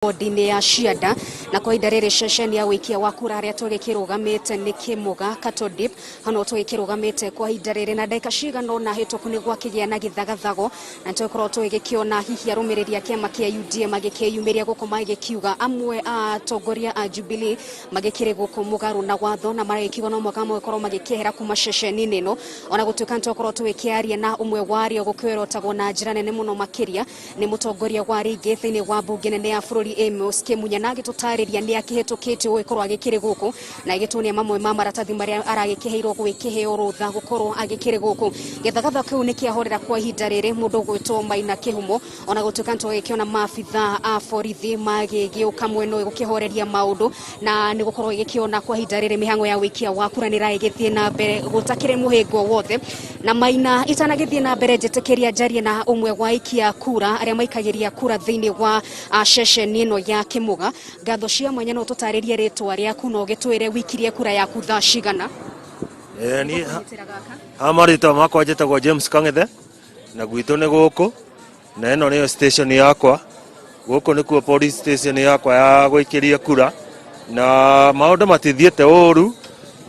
Wodi-inĩ ya Cianda na kwa ihinda rĩrĩ ceceni ya ũikia wa kura harĩa tũgĩkĩrũgamĩte nĩ Kĩmũga Cattle Dip. Hau no tũgĩkĩrũgamĩte kwa ihinda rĩrĩ na ndagĩka cigana ũna hĩtũku nĩ gwakĩgĩa na gĩthagathago na nĩtũgĩkorwo tũgĩkĩona hihi arũmĩrĩri a kĩama kĩa UDA magĩkĩyumĩria gũkũ magĩkiuga amwe a atongoria a Jubilee magĩkĩrĩ gũkũ mũgarũ na watho na maragĩkiuga no mũhaka magĩkorwo magĩkĩehera kuma ceceni-inĩ ĩno. Ona gũtuĩka nĩtwakorwo tũgĩkĩaria na ũmwe wa arĩa gũkĩorotagwo na njĩra nene mũno makĩria nĩ mũtongoria wa rĩngĩ thĩinĩ wa mbunge nene ya bũrũri Amos Kĩmunya, na agĩtũtarĩria nĩ akĩhĩtũkĩtio gũgĩkorwo agĩkĩrĩ gũkũ na agĩtuonia mamwe ma maratathi marĩa aragĩkĩheirwo gwĩkĩheo rũtha gũkorwo agĩkĩrĩ gũkũ. Gĩthagatha kĩu nĩ kĩahorera kwa ihinda rĩrĩ mũndũ ũgwĩtwo Maina Kĩhumo, ona gũtuĩka nĩtwagĩkĩona maabitha a borithi magĩgĩũka mwena ũyũ gũkĩhoreria maũndũ, na nĩ gũkorwo ĩgĩkĩona kwa ihinda rĩrĩ mĩhang'o ya ũikia wa kura nĩ ĩragĩthiĩ na mbere gũtakĩrĩ mũhĩngo wothe. Na Maina itanagĩthiĩ na mbere njĩtĩkĩria njarie na ũmwe wa aikia kura arĩa maikagĩria kura thĩinĩ wa ceceni ĩno ya Kĩmũga. Ngatho cia mwanya, no tũtarĩrie rĩtwa rĩaku na ũgĩtwĩre wikirie kura yaku thaa cigana? Niĩ ha marĩtwa makwa njĩtagwo James Kang'ethe na gwitũ nĩ gũkũ, na ĩno nĩyo station yakwa. Gũkũ nĩkuo police station yakwa ya gũikĩria kura, na maũndũ matithiĩte ũru,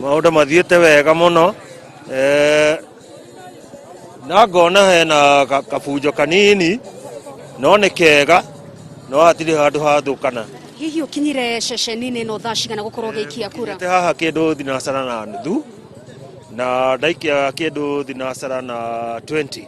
maũndũ mathiĩte wega mũno. Na ngona hena kabunjo kanini no nĩ kega, no hatirĩ handũ hathũkana. Hihi ũkinyire ceceni-inĩ ĩno thaa cigana gũkorwo ũgĩikia kura? Nginyĩte haha kĩndũ thinacara na nuthu, na ndaikia kĩndũ thinacara na 20.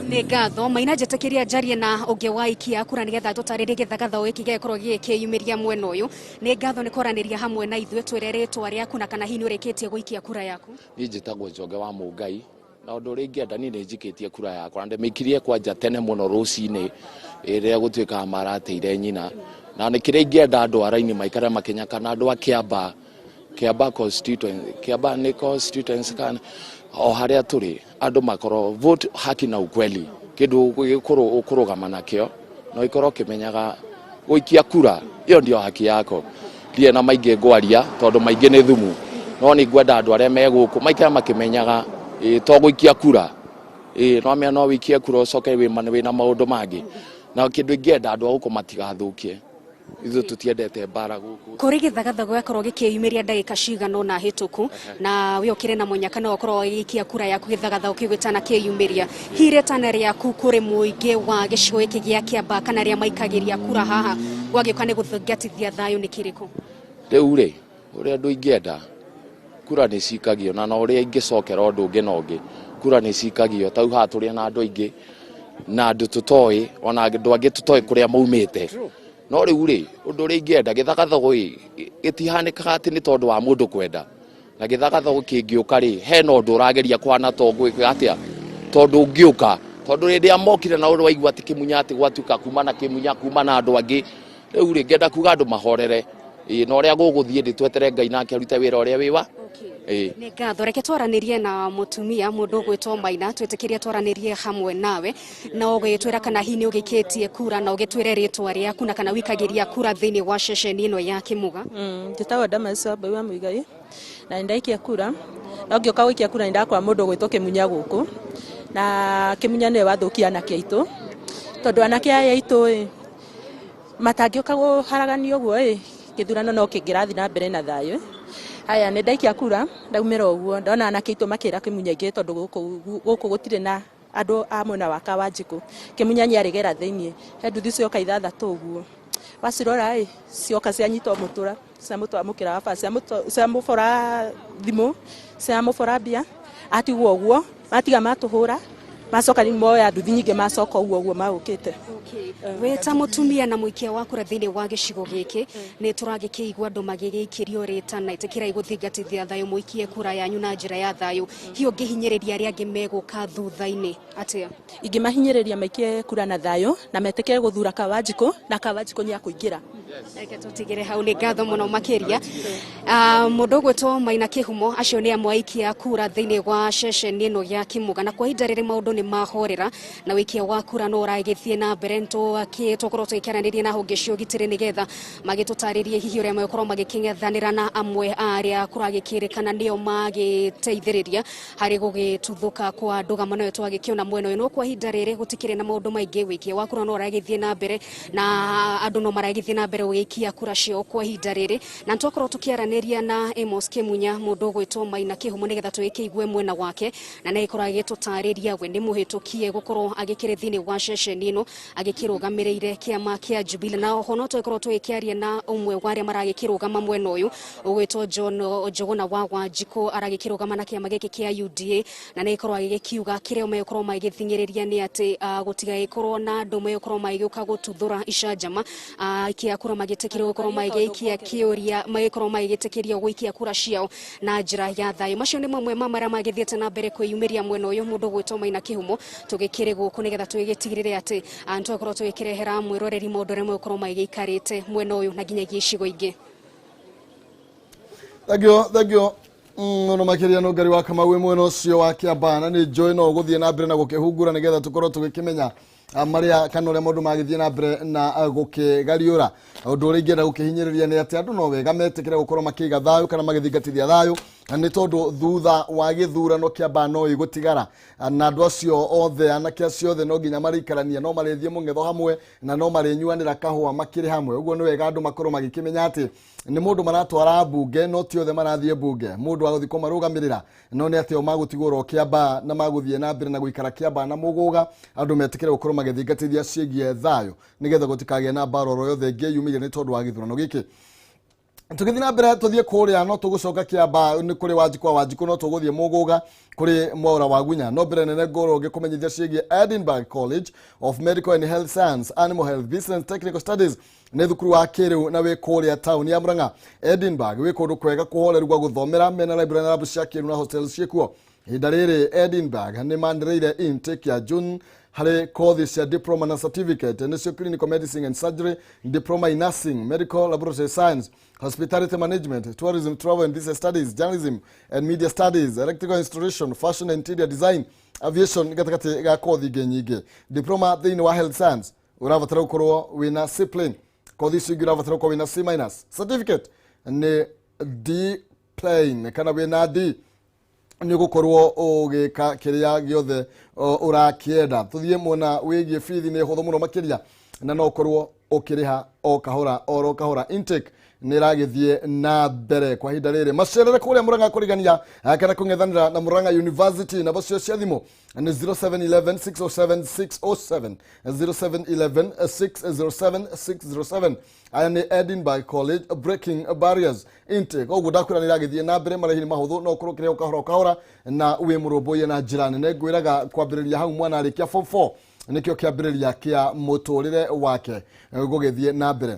Nĩ ngatho Maina, njĩtĩkĩria njarie na ũngĩ wa aikia kura nĩgetha tũtarĩrie gĩthagatha gĩkĩ gĩgĩkorwo gĩgĩkĩyumĩria mwena ũyũ. Nĩ ngatho nĩ kwaranĩria hamwe na ithuĩ, twĩre rĩtwa rĩaku na kana hihi nĩ ũrĩkĩtie gũikia kura yaku. Niĩ njĩtagwo Njonge wa Mũngai, na ũndũ ũrĩa ingĩenda, niĩ nĩ njikĩtie kura yakwa na ndĩmĩikirie kwanja tene mũno rũcinĩ rĩrĩa gũtuĩkaga marateire nyina. Na nĩ kĩrĩa ingĩenda andũ a raini maikare makĩnya kana andũ a Kĩambaa, Kĩambaa constituency, Kĩambaa nĩ constituency kana o harĩa tũrĩ, andũ makorwo vote haki na ukweli, kĩndũ ũkũrũgama nakĩo na ũikorwo ũkĩmenyaga gũikia kura ĩyo ndio haki yako. Ndirĩ na maingĩ ngwaria tondũ maingĩ nĩ thumu, no nĩ ngwenda andũ arĩa me gũkũ maikare makĩmenyaga ĩ to gũikia kura, ĩ no menya no wĩikie kura ũcoke wĩna maũndũ mangĩ. Na kĩndũ ingĩenda andũ a gũkũ matigathũkie, ithuĩ tũtiendete mbara gũkũ. Kũrĩ gĩthagathago gĩakorwo gĩkĩyumĩria ndagĩka cigana ũna hĩtũku, na we ũkĩrĩ na mũnyaka no ũkorwo ũgĩikia kura yaku gĩthagathago kĩu gĩtanakĩyumĩria. Hihi rĩtana rĩaku kũrĩ mũingĩ wa gĩcigo gĩkĩ gĩa Kĩambaa kana arĩa maikagĩria kura haha gwagĩũka nĩ gũthingatithia thayũ nĩ kĩrĩkũ? Rĩu rĩ, ũrĩa andũ ingĩenda, kura nĩ cikagio, na ũrĩa ingĩcokera ũndũ ũngĩ na ũngĩ, kura nĩ cikagio. Ta rĩu haha tũrĩ na andũ aingĩ na andũ tũtoĩ, ona andũ angĩ tũtoĩ kũrĩa maumĩte. No rĩu rĩ, ũndũ ũrĩa ingĩenda, gĩthagathago ĩ, gĩtihanĩkaga atĩ nĩ tondũ wa mũndũ kwenda. Na gĩthagathago kĩngĩũka rĩ, hena ũndũ ũrageria kũhana ta ũgwĩka atĩa, tondũ ũngĩũka, tondũ hĩndĩ ĩrĩa mokire na waigua atĩ Kĩmunya atĩ gwatuĩka kuma na Kĩmunya, kuma na andũ angĩ. Rĩu rĩ, ngenda kuga andũ mahorere, ĩ na ũrĩa gũgũthiĩ ndĩ twetere Ngai nake arute wĩra ũrĩa wĩ wa. Ĩ. Nĩ ngatho, reke twaranĩrie na mũtumia mũndũ ũgwĩtwo Maina, twĩtĩkĩrie twaranĩrie hamwe nawe na ũgĩtwĩra kana hihi nĩ ũgĩkĩtie kura na ũgĩtwĩre rĩtwa rĩaku na kana wikagĩria kura thĩinĩ wa ceceni ĩno ya Kĩmũga. Njĩtagwo Damaris Wambui wa Mũigai na nĩ ndaikia kura, no ngĩũka gũikia kura nĩ ndakora mũndũ ũgwĩtwo Kĩmunya gũkũ, na Kĩmunya nĩwe wathũkia anake aitũ, tondũ anake aya aitũ ĩ matangĩũka kũharagania ũguo ĩ, gĩthurano no kĩngĩrathiĩ na mbere na thayũ. Haya, nĩ ndaikia kura ndaumĩra ũguo ndona anake aitũ makĩra Kĩmunya aingĩ, tondũ gũkũ gũtirĩ na andũ a mwena wa Kawanjikũ. Kĩmunya nĩ arĩgera thĩiniĩ, he nduthi cioka ithathatũ ũguo, wacirora ĩ cioka cianyita mũtũra, ciamũtwara mũkĩra wa bara, ciamũbora thimũ, ciamũbora mbia, atigwo ũguo, matiga matũhũra, macoka rĩu moya nduthi nyingĩ macoka ũguo ũguo magũkĩte. Wĩ ta mũtumia na mũikia wa kura thĩinĩ wa gĩcigo gĩkĩ, nĩ tũragĩkĩigua andũ magĩgĩikĩrio rĩtana, ĩtĩkĩrai gũthingatithia thayũ, mũikie kura yanyu na njĩra ya thayũ. Hihi ũngĩhinyĩrĩria arĩa angĩ megũka thutha-inĩ atĩa? Ingĩmahinyĩrĩria maikie kura na thayũ na metĩkĩre gũthura Kawanjikũ, na Kawanjikũ nĩ akũingĩra. Reke tũtigĩre hau, nĩ ngatho mũno makĩria. Mũndũ ũgwĩtwo Maina Kĩhumo, acio nĩ amwe aikia kura thĩinĩ wa ceceni ĩno ya Kĩmũga, na kwa ihinda rĩrĩ maũndũ nĩ mahorera na wĩikia wa kura no ũragĩthiĩ na mbere. Tũkorwo tũgĩkĩaranĩria na honge cia ũgitĩri nĩgetha magĩtũtarĩrie hihi ũrĩa megũkorwo magĩkĩng'ethanĩra na amwe a arĩa kũragĩkĩrĩkana nĩo magĩteithĩrĩria harĩ gũgĩtuthũka kwa ndũgamano ĩyo twagĩkĩona mwena ũyũ. No kwa ihinda rĩrĩ gũtikĩrĩ na maũndũ maingĩ, wĩikia wa kura no ũragĩthiĩ na mbere na andũ no maragĩthiĩ na mbere gũgĩikia kura ciao kwa ihinda rĩrĩ. Na nĩtwakorwo tũkĩaranĩria na Amos Kĩmunya, mũndũ ũgwĩtwo Maina Kĩhumo, nĩgetha tũgĩkĩigue mwena wake, na nĩ agĩtũtarĩria we nĩ mũhĩtũkie gũkorwo agĩkĩrĩ thĩinĩ wa ceceni ĩno agĩkĩrũgamĩrĩire kĩama kĩa Jubilee. Na oho no tũgĩkorwo tũgĩkĩaria na ũmwe wa arĩa maragĩkĩrũgama mwena ũyũ ũgwĩtwo John Njũgũna wa Wanjikũ, aragĩkĩrũgama na kĩama gĩkĩ kĩa UDA, na nĩ gĩkorwo agĩgĩkiuga kĩrĩa megũkorwo magĩthing'ĩrĩria nĩ atĩ gũtigagĩkorwo na andũ megũkorwo magĩũka gũtuthũra icanjama. Aikia kura magĩtĩkĩrio gũkorwo magĩikia kĩũria, magĩkorwo magĩgĩtĩkĩrio gũikia kura ciao na njĩra ya thayũ. Macio nĩ mamwe ma marĩa magĩthiĩte na mbere kwĩyumĩria mwena ũyũ. Mũndũ ũgwĩtwo Maina Kĩhumo, tũgĩkĩrĩ gũkũ nĩgetha tũgĩgĩtigĩrĩre atĩ nĩtwakorwo tũgĩkĩrehera mwĩroreri maũndũ ũrĩa megũkorwo magĩgĩikarĩte mwena ũyũ na nginyagia icigo ingĩ. Thank you, thank you mũno makĩria no ngari wa Kamau wĩ mwena ũcio wa Kĩambaa, na nĩ njũĩ no ũgũthiĩ na mbere na gũkĩhungura nĩgetha tũkorwo tũgĩkĩmenya marĩa kana ũrĩa maũndũ magĩthiĩ na mbere na gũkĩgariũra. Ũndũ ũrĩa ingĩenda gũkĩhinyĩrĩria nĩ atĩ andũ no wega metĩkĩre gũkorwo makĩiga thayũ kana magĩthingatithia thayũ, na nĩ tondũ thutha wa gĩthurano Kĩambaa no ĩgũtigara na andũ acio othe, anake acio othe no nginya marĩikarania, no marĩthiĩ mũng'etho hamwe na no marĩnyuanĩra kahũa makĩrĩ hamwe. Ũguo nĩ wega andũ makorwo magĩkĩmenya atĩ nĩ mũndũ maratwara mbunge, no ti othe marathiĩ mbunge. Mũndũ wa gũthiĩ kũmarũgamĩrĩra no nĩ atĩ o magũtigwo ro Kĩambaa na magũthiĩ na mbere na gũikara Kĩambaa na Mũgũga. Andũ metĩkĩre gũkorwo magĩthingatithia ciĩgiĩ thayũ nĩgetha gũtikagĩe na mbara oro yothe ĩngĩyumĩria nĩ tondũ wa gĩthurano gĩkĩ. Tũgĩthiĩ na mbere, tũthiĩ kũrĩa, no tũgũcoka Kĩambaa nĩ kũrĩ Wanjikũ wa Wanjikũ, no tũgũthiĩ Mũgũga kũrĩ Mwaũra wa Gunya. No mbere nene ngorwo ngĩkũmenyithia ciĩgiĩ Edinburgh College of Medical and Health Science, Animal Health, Business, Technical Studies. Nĩ thukuru wa kĩrĩu na wĩ kũrĩa taũni ya Murang'a. Edinburgh wĩ kũndũ kwega kũhoreru gwa gũthomera, mena library na lab cia kĩrĩu na hostel ciĩkuo. Ihinda rĩrĩ Edinburgh nĩ manĩrĩire intake ya June harĩ kothi cia diploma na certificate, nĩcio clinical medicine and surgery, diploma in nursing, medical laboratory science, hospitality management, tourism, travel and business studies, journalism and media studies, electrical installation, fashion and interior design, aviation, gatagatĩ ga kothi ingĩ nyingĩ. Diploma thĩinĩ wa health science ũrabatara gũkorwo wĩna C plain, kothi icio ingĩ ũrabatara gũkorwo wĩna C minus, certificate nĩ D plain kana wĩna D nĩ ũgũkorwo ũgĩka kĩrĩa gĩothe ũrakĩenda. Tũthiĩ mwena wĩgiĩ bithi, nĩ hũthũ mũno makĩria na no ũkorwo ũkĩrĩha o kahora oro kahora. Intake nĩ ĩragĩthiĩ na mbere kwa ihinda rĩrĩ. Macerere kũrĩa Mũrang'a kũrigania kana kũng'ethanĩra na Mũrang'a University. Namba cio cia thimũ nĩ 0711 607 607, 0711 607 607. Aya nĩ Edinburgh College, breaking barriers. Intake koguo ndakwĩra nĩ ĩragĩthiĩ na mbere, marĩhi nĩ mahũthũ, no ũkorwo ũkĩrĩha o kahora o kahora na wĩ mũrũmbũiye na njĩra nene. Ngwĩraga kwambĩrĩria hau mwana arĩkia form 4 nĩkĩo kĩambĩrĩria kĩa mũtũrĩre wake gũgĩthiĩ na mbere.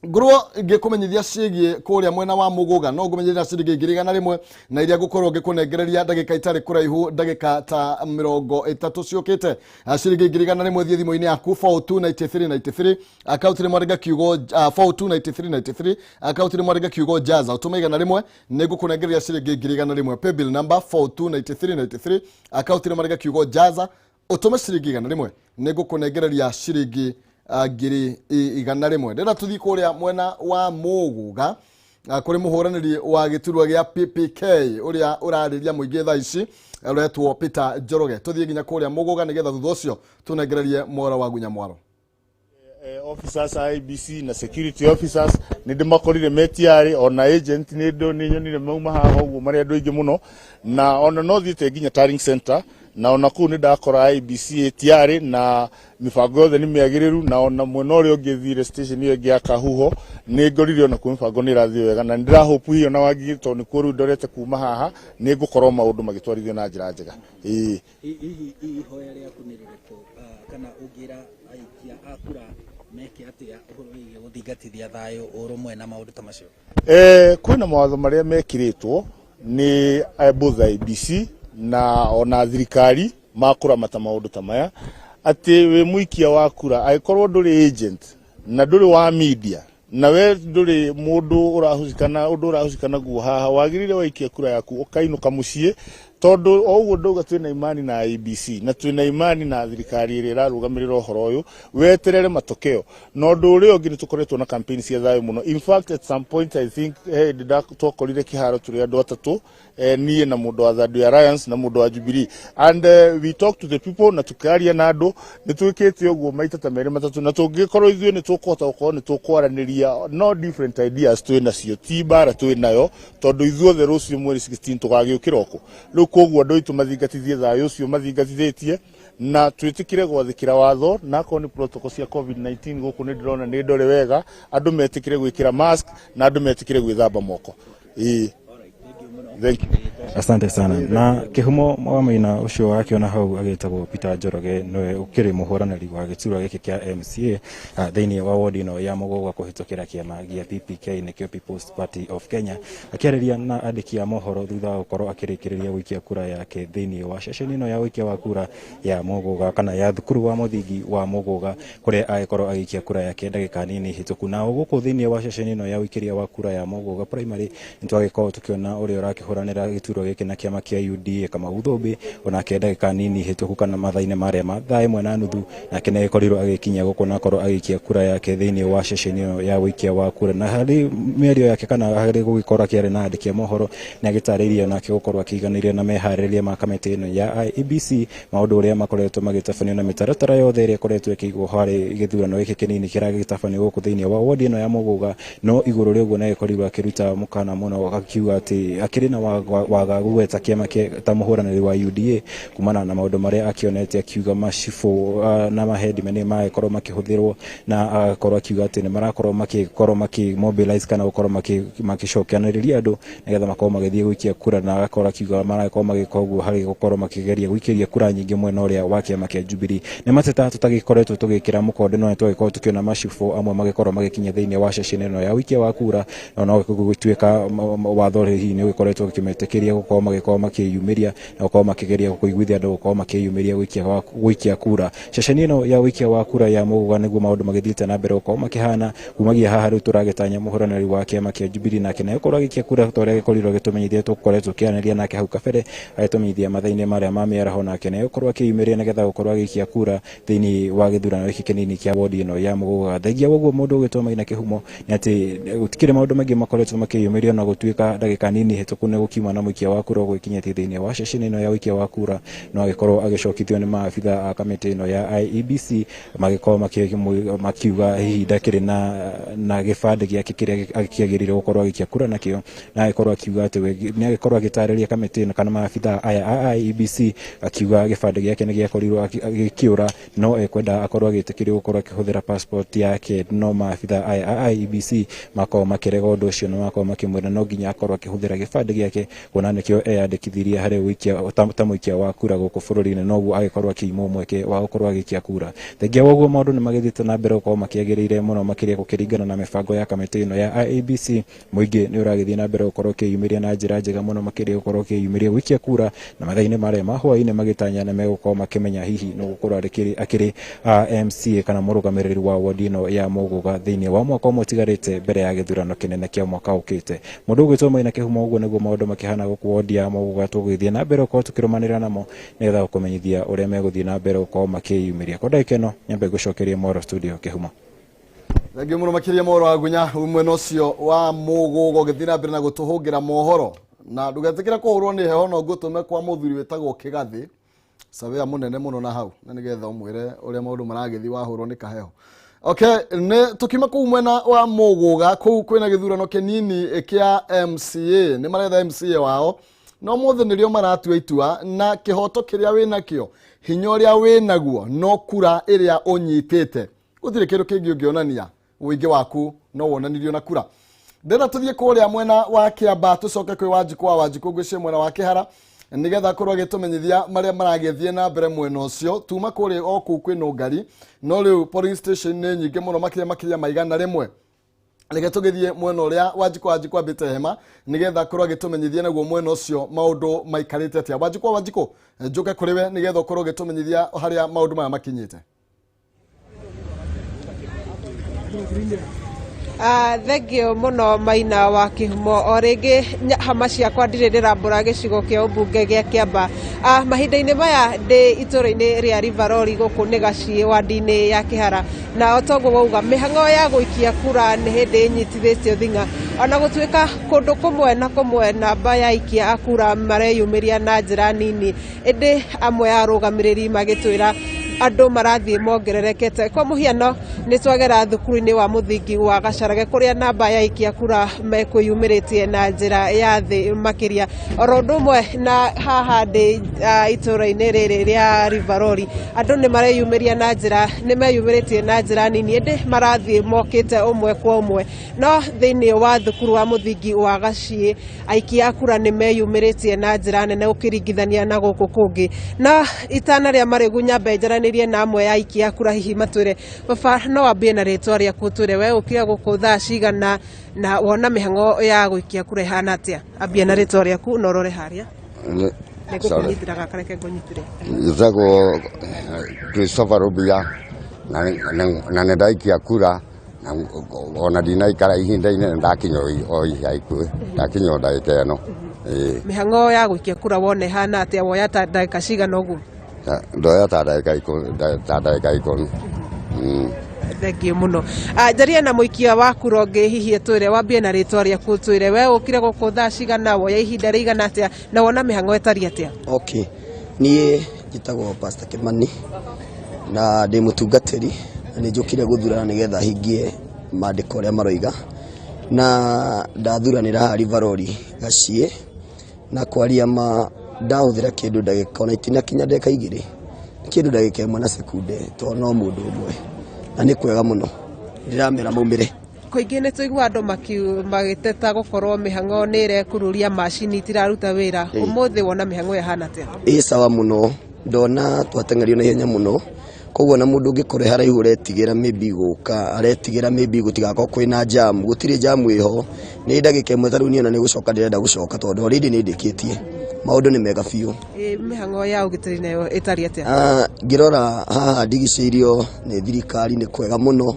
Ngorwo ngĩkũmenyithia ciĩgiĩ kũrĩa mwena wa Mũgũga, no ngũmenyithia ciringi 100,000 na iria ngũkorwo ngĩkũnengereria ndagĩka itarĩ kũraihu, ndagĩka ta 30 ciũkĩte. Ciringi 100,000, thiĩ thimũ-inĩ yaku 429393, akaunti nĩ mwandĩka kiugo 429393, akaunti nĩ mwandĩka kiugo jaza, ũtũme 100, nĩ ngũkũnengereria ciringi 100,000. Paybill number 429393, akaunti nĩ mwandĩka kiugo jaza, ũtũme ciringi 100, nĩ ngũkũnengereria ciringi 100,000. Ndĩrenda tũthiĩ kũrĩa mwena wa Mũgũga kũrĩ mũhũranĩri wa gĩturwa gĩa PPK ũrĩa ũrarĩria mũingĩ thaa ici, ũretwo Peter Njoroge. Tũthiĩ nginya kũrĩa Mũgũga nĩgetha thutha ũcio tũnengererie Mwara wa Gunya Mwaro. Officers a IEBC na security officers nĩ ndĩmakorire metiarĩ, ona agent nĩ nĩ nyonire mauma haha ũguo marĩ andũ aingĩ mũno, na ona no thiĩte nginya tallying center na ona kũu nĩ ndakora IEBC ĩtiarĩ na mĩbango yothe nĩ mĩagĩrĩru. Na ona mwena ũrĩa ũngĩ thire, station ĩyo ĩngĩ ya Kahuho, nĩ ngorire ona kuo mĩbango nĩ ĩrathiĩ wega, na nĩ ndĩrahope hiyo na Wangigĩ, tondũ nĩkuo rĩu ndorete kuma haha, nĩ ngũkorwo maũndũ magĩtwarithio na njĩra njega, ĩĩ. Hihi ihoya rĩaku nĩ rĩrĩkũ, kana ũngĩra aikia a kura meke atĩa ũhoro wĩgiĩ gũthingatithia thayũ, ũrũmwe na maũndũ ta macio? Kwĩna mawatho marĩa mekĩrĩtwo nĩ both IEBC na ona thirikari ma kũramata maũndũ ta maya, atĩ wĩ mũikia wa kura, angĩkorwo ndũrĩ agent na ndũrĩ wa media na we ndũrĩ mũndũ ũrahucikana ũndũ ũrahucikana naguo haha, wagĩrĩire waikia kura yaku ũkainũka mũciĩ. Tondũ o ũguo ndauga, twĩna imani na IEBC na twĩna imani na thirikari ĩrĩa ĩrarũgamĩrĩra ũhoro ũyũ. Weterere matokeo. Na ũndũ ũrĩa ũngĩ, nĩ tũkoretwo na campaign cia thayũ mũno. In fact, at some point, I think he hĩndĩ twakorire kĩharo tũrĩ andũ atatũ, niĩ na mũndũ wa Third Way Alliance na mũndũ wa Jubilee, and we talk to the people na tũkaria na andũ. Nĩ twĩkĩte ũguo maita ta merĩ matatũ, na tũngĩkorwo ithuĩ nĩ tũkũhota gũkorwo nĩ tũkwaranĩria, no different ideas twĩ nacio, ti mbara twĩ nayo, tondũ ithuothe rũciũ mweri 16 tũgagĩũkĩra oko rĩu. Koguo andũ aitũ mathingatithie thayũ ũcio mathingatithĩtie na twĩtĩkĩre gwathĩkĩra watho, na akorwo nĩ protocol cia COVID-19 gũkũ nĩ ndĩrona nĩ ndore wega, andũ metĩkĩre gwĩkĩra mask na andũ metĩkĩre gwĩthamba moko. Ĩĩ, thank you. Asante sana. Na Kĩhumo wa Maina ũcio wakĩona hau agĩtagwo Peter Njoroge, nĩwe ũkĩrĩ mũhũranĩri wa gĩturwa gĩkĩ kĩa MCA thĩinĩ wa wodi ĩno ya Mũgũga kũhĩtũkĩra kĩama gĩa PPK, nĩkĩo People's Party of Kenya, akĩarĩria na andĩki a mohoro thutha wa gũkorwo akĩrĩkĩrĩria gũikia kura yake thĩinĩ wa ceceni ĩno ya ũikia wa kura ya Mũgũga, kana ya thukuru wa mũthingi wa Mũgũga, kũrĩa agĩkorwo agĩikia kura yake ndagĩka nini hĩtũku. Na o gũkũ thĩinĩ wa ceceni ĩno ya ũikĩria wa kura ya Mũgũga Primary, nĩtwagĩkorwo tũkĩona ũrĩa ũrakĩhũranĩra gĩturwa gĩkĩ na kĩama kĩa UDA, Kamau Thũmbĩ, onake ndagĩka nini hĩtũku kana mathaa-inĩ marĩa ma thaa 1:30, nake nĩ agĩkorirwo agĩkinya gũkũ na akorwo agĩikia kura yake thĩinĩ wa ceceni ĩno ya ũikia wa kura. Na harĩ mĩario yake kana harĩ gũgĩkorwo akĩaria na andĩki a mohoro, nĩ agĩtarĩirie onake gũkorwo akĩiganĩire na meharĩrĩria ma kamĩtĩ ĩno ya IEBC, maũndũ ũrĩa makoretwo magĩtabanio na mĩtaratara yothe ĩrĩa ĩkoretwo ĩkĩigwo harĩ gĩthurano gĩkĩ kĩnini kĩragĩtabanio gũkũ thĩinĩ wa wodi ĩno ya Mũgũga. No igũrũ rĩa ũguo, nĩ agĩkorirwo akĩruta mũkana mũno, akiuga atĩ akĩrĩ na wagagu we ta kĩama ta mũhũranĩri wa UDA kumana na maũndũ marĩa akĩonete, akiuga macibũ na maheadmen nĩ magĩkorwo makĩhũthĩrwo, na agakorwo akiuga atĩ nĩ marakorwo makĩkorwo makĩ kana gũkorwo makĩcokanĩrĩria andũ nĩgetha makorwo magĩthiĩ gũikia kura, na agakorwo akiuga marakorwo magĩka ũguo harĩ gũkorwo makĩgeria gũikĩria kura nyingĩ mwena ũrĩa wa kĩama kĩa Jubilee. Nĩ mateta tũtagĩkoretwo tũgĩkĩra mũkonde, no nĩ twagĩkorwo tũkĩona macibũ amwe magĩkorwo magĩkinya thĩinĩ wa ceceni ĩno ya ũikia wa kura, na no gũtuĩka watho hihi nĩ ũgĩkoretwo ũkĩmetĩkĩria gũkorwo magĩkorwo makĩyumĩria na gũkorwo makĩgeria kũiguithia andũ gũkorwo makĩyumĩria gũikia kura ceceni ĩno ya ũikia wa kura ya Mũgũga. Nĩguo maũndũ magĩthiĩte na mbere gũkorwo makĩhana kumagia haha. Rĩu tũragĩtanya mũhũranĩri wa kĩama kĩa Jubilee nake na gũkorwo agĩikia kura ta ũrĩa agĩkorirwo agĩtũmenyithia, tũkoretwo tũkĩaranĩria nake hau kabere, agĩtũmenyithia mathaa-inĩ marĩa ma mĩaraho, nake na gũkorwo akĩyumĩria nĩgetha gũkorwo agĩikia kura thĩinĩ wa gĩthurano gĩkĩ kĩnini kĩa wodi ĩno ya Mũgũga. Thengia wa ũguo, mũndũ ũgĩtwo Maina Kĩhumo, nĩ atĩ gũtikĩrĩ maũndũ maingĩ makoretwo makĩyumĩria, na gũtuĩka ndagĩka nini hĩtũku nĩ gũkiuma na mũikia wa kura ũgwĩkinyĩtie thĩinĩ wa ceceni ĩno ya ũikia wa kura, no agĩkorwo agĩcokithio nĩ maabitha a kamĩtĩ ĩno ya IEBC, magĩkorwo makiuga hihi ndakĩrĩ na gĩbandĩ gĩake kĩrĩa kĩagĩrĩire gũkorwo agĩikia kura nakĩo, na agĩkorwo akiuga atĩ we nĩ agĩkorwo agĩtarĩria kamĩtĩ ĩno kana maabitha aya a IEBC, akiuga gĩbandĩ gĩake nĩ gĩakorirwo gĩkĩũra, no ekwenda akorwo agĩtĩkĩrio gũkorwo akĩhũthĩra passport yake. No maabitha aya a IEBC makorwo makĩrega ũndũ ũcio, na makorwo makĩmwĩra no nginya akorwo akĩhũthĩra gĩbandĩ gĩake, kuona nĩkĩo eyandĩkithirie harĩ ũikia ta mũikia wa kura gũkũ bũrũri-inĩ, noguo agĩkorwo akĩimwo mweke wa gũkorwo agĩikia kura. Thengia wa ũguo, maũndũ nĩ magĩthiĩte na mbere gũkorwo makĩagĩrĩire mũno makĩria gũkĩringana na mĩbango ya kamĩtĩ ĩno ya IEBC. Mũingĩ nĩ ũragĩthiĩ na mbere gũkorwo ũkĩyumĩria na njĩra njega mũno makĩria gũkorwo ũkĩyumĩria gũikia kura, na mathaa-inĩ marĩa ma hwaĩ-inĩ magĩtanya nĩ megũkorwo makĩmenya hihi nĩ gũkorwo akĩrĩ MCA kana mũrũgamĩrĩri wa wodi ĩno ya Mũgũga thĩinĩ wa mwaka ũmwe ũtigarĩte mbere ya gĩthurano kĩnene kĩa mwaka ũkĩte. Mũndũ ũgwĩtwo Maina Kĩhumo, ũguo nĩguo maũndũ makĩhana gũkũ wodi ya Mũgũga. Tũgũgĩthiĩ na mbere gũkorwo tũkĩrũmanĩrĩra namo nĩgetha gũkũmenyithia ũrĩa megũthiĩ na mbere gũkorwo makĩyumĩria. Kwa ndagĩka ĩno, nyambe ngũcokerie Mwaro studio, Kĩhumo. Thengiũ mũno makĩria, mohoro wa Gunya mwena ũcio wa Mũgũgo, ũgĩthiĩ na mbere na gũtũhũngĩra mohoro. Na ndũgetĩkĩre kũhũrwo nĩ heho, no ngũtũme kwa mũthuri wĩtagwo Kĩgathĩ, sawĩa mũnene mũno na hau, na nĩgetha ũmwĩre ũrĩa maũndũ maragĩthiĩ wahũrwo nĩ kaheho. Okay, nĩ tũkiuma kũu mwena wa Mũgũga, kũu kwĩna gĩthurano kĩnini kĩa MCA, nĩ maretha MCA wao, no mũthĩ nĩrĩo maratua itua. Na kĩhoto kĩrĩa wĩnakĩo, hinya ũrĩa wĩnaguo, no kura ĩrĩa ũnyitĩte, gũtirĩ kĩndũ kĩngĩ ũngĩonania. Ũingĩ waku no wonanirio na kura. Ndĩrenda tũthiĩ kũrĩa mwena wa Kĩamba, tũcoke kwĩ Wanjikũ wa Wanjikũ ngwĩciria mwena wa Kĩhara, nĩgetha akorwo agĩtũmenyithia marĩa maragĩthiĩ na mbere mwena ũcio. Tuma kũrĩa o kũu kwĩ nũngari, no rĩu polling station nĩ nyingĩ mũno makĩria makĩria ma 100. Reke tũgĩthiĩ mwena ũrĩa Wanjikũ Wanjikũ ambĩte hema, nĩgetha akorwo agĩtũmenyithia naguo mwena ũcio maũndũ maikarĩte atĩa. Wanjikũ wa Wanjikũ, njũke kũrĩ we nĩgetha ũkorwo ũgĩtũmenyithia harĩa maũndũ maya makinyĩte. Thengio mũno Maina wa Kĩhumo. O rĩngĩ hama ciakwa ndirĩ ndĩrambũra gĩcigo kĩa ũmbunge gĩa Kĩamba. Mahinda-inĩ maya ndĩ itũũra-inĩ rĩa Rivarori gũkũ nĩ Gaciĩ wandi-inĩ ya Kĩhara, na o toguo wauga mĩhang'o ya gũikia kura nĩ hĩndĩ ĩnyitithĩtio thing'a, ona gũtuĩka kũndũ kũmwe na kũmwe namba ya aikia a kura mareyumĩria na njĩra nini, ĩndĩ amwe a arũgamĩrĩri magĩtwĩra andũ marathiĩ mongererekete. Kwa mũhiano nĩ twagera thukuru-inĩ wa mũthingi wa Gacarage kũrĩa namba ya aikia kura mekwĩyumĩrĩtie na njĩra ya thĩ makĩria. Oro ũndũ ũmwe na haha ndĩ itũũra-inĩ rĩrĩ rĩa Rivarori, andũ nĩ mareyumĩria na njĩra nĩ meyumĩrĩtie na njĩra nini, ĩndĩ marathiĩ mokĩte ũmwe kwa ũmwe. No thĩinĩ wa thukuru wa mũthingi wa Gaciĩ aikia a kura nĩ meyumĩrĩtie na njĩra nene ũkĩringithania na gũkũ kũngĩ. Na itana rĩa marĩgu nyambe njaranĩrie na amwe a aikia a kura, hihi matwĩre. Baba, no wambie na rĩtwa rĩaku ũtwĩre we ũkire gũkũ thaa cigana na wona mĩhang'o ya gũikia kura ĩhana atĩa. Ambia na rĩtwa rĩaku na ũrore harĩa. Nĩngũkũnyitĩra gaka, reke ngũnyitĩre. Njĩtagwo Christopher Rubia na nĩ ndaikia kura na ona ndinaikara ihinda inene, ndakinya o ica ikuhĩ, ndakinya o ndagĩka ĩno. Ĩĩ. Mĩhang'o ya gũikia kura wona ĩhana atĩa? Woya ta ndagĩka cigana ũguo? Ndoya ta ndagĩka ikũmi, ta ndagĩka 10. Thengio mũno. Njarie na mũikia wa kura ũngĩ, hihi ũtwĩre, wambie na rĩtwa rĩaku ũtwĩre we ũkire gũkũ thaa cigana, woya ihinda rĩigana atĩa na wona mĩhang'o ĩtariĩ atĩa. Okay, niĩ njĩtagwo Pastor Kimani na ndĩ mũtungatĩri na nĩ njũkire gũthurana nĩgetha hingie maandĩko ũrĩa maroiga, na ndathuranĩra haha Rivarori Gaciĩ, na kwaria ma ndahũthĩra kĩndũ ndagĩka ona itinakinya ndagĩka 2, kĩndũ ndagĩka 1 na sekunde, tondũ no mũndũ ũmwe na nĩ kwega mũno, ndĩramera maumĩre. Kaingĩ nĩ tũigua andũ magĩteta gũkorwo mĩhang'o nĩ ĩrekururia, macini itiraruta wĩra. Ũmũthĩ wona mĩhang'o ĩhana atĩa? Ĩ sawa mũno, ndona twateng'erio na ihenya mũno, koguo na mũndũ ũngĩkorwo e haraihu ũretigĩra maybe gũka, aretigĩra maybe gũtigakorwo kwĩna jam, gũtirĩ jam ĩho, nĩ ndagĩka 1 ta rĩu niĩ ona nĩ gũcoka ndĩrenda gũcoka tondũ already nĩ ndĩkĩtie, maũndũ nĩ mega biũ. Ĩ mĩhang'o ya ũgitĩri nayo ĩtariĩ atĩa? Ngĩrora haha ndigicĩirio nĩ thirikari nĩ kwega mũno,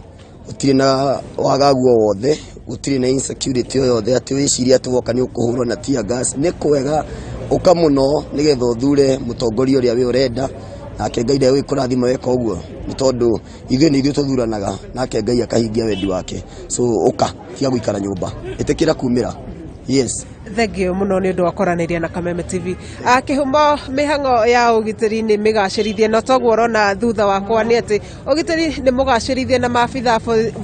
gũtirĩ na wagagu o wothe, gũtirĩ na insecurity o yothe atĩ wĩcirie atĩ woka nĩ ũkũhũrwo na tear gas, nĩ kwega, ũka mũno nĩgetha ũthure mũtongoria ũrĩa we ũrenda, nake Ngai ndegũgĩkũrathima weka ũguo, nĩ tondũ ithuĩ nĩ ithuĩ tũthuranaga nake Ngai akahingia wendi wake, so ũka, tiga gũikara nyũmba, ĩtĩkĩra kumĩra, yes. Thengio mũno nĩ ũndũ wa kwaranĩria na Kameme TV. Kĩhumo mĩhang'o ya ũgitĩri nĩ mĩgacĩrithie, na toguo ũrona thutha wakwa nĩ atĩ ũgitĩri nĩ mũgacĩrithie na maabitha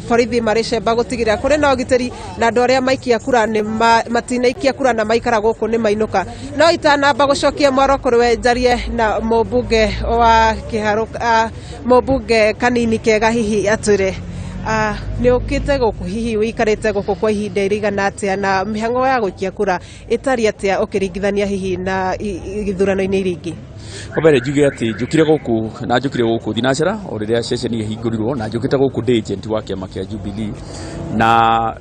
borithi marĩ cemba gũtigĩrĩra kũrĩ na ũgitĩri na andũ arĩa maikia kura nĩ matinaikia kura na maikara gũkũ nĩ mainũka. No itanamba gũcokia mwaro kũrĩ we, njarie na mũmbunge wa Kĩharũ, mũmbunge kanini kega, hihi atwĩre nĩ ũkĩte gũkũ, hihi ũikarĩte gũkũ kwa ihinda rĩigana atĩa na mĩhang'o ya gũikia kura ĩtariĩ atĩa ũkĩringithania hihi na ithurano-inĩ iria ingĩ? Wa mbere njuge atĩ njũkire gũkũ na njũkire gũkũ thinacara o rĩrĩa ceceni ĩhingũrirwo, na njũkĩte gũkũ ndĩ agent wa kĩama kĩa Jubilee, na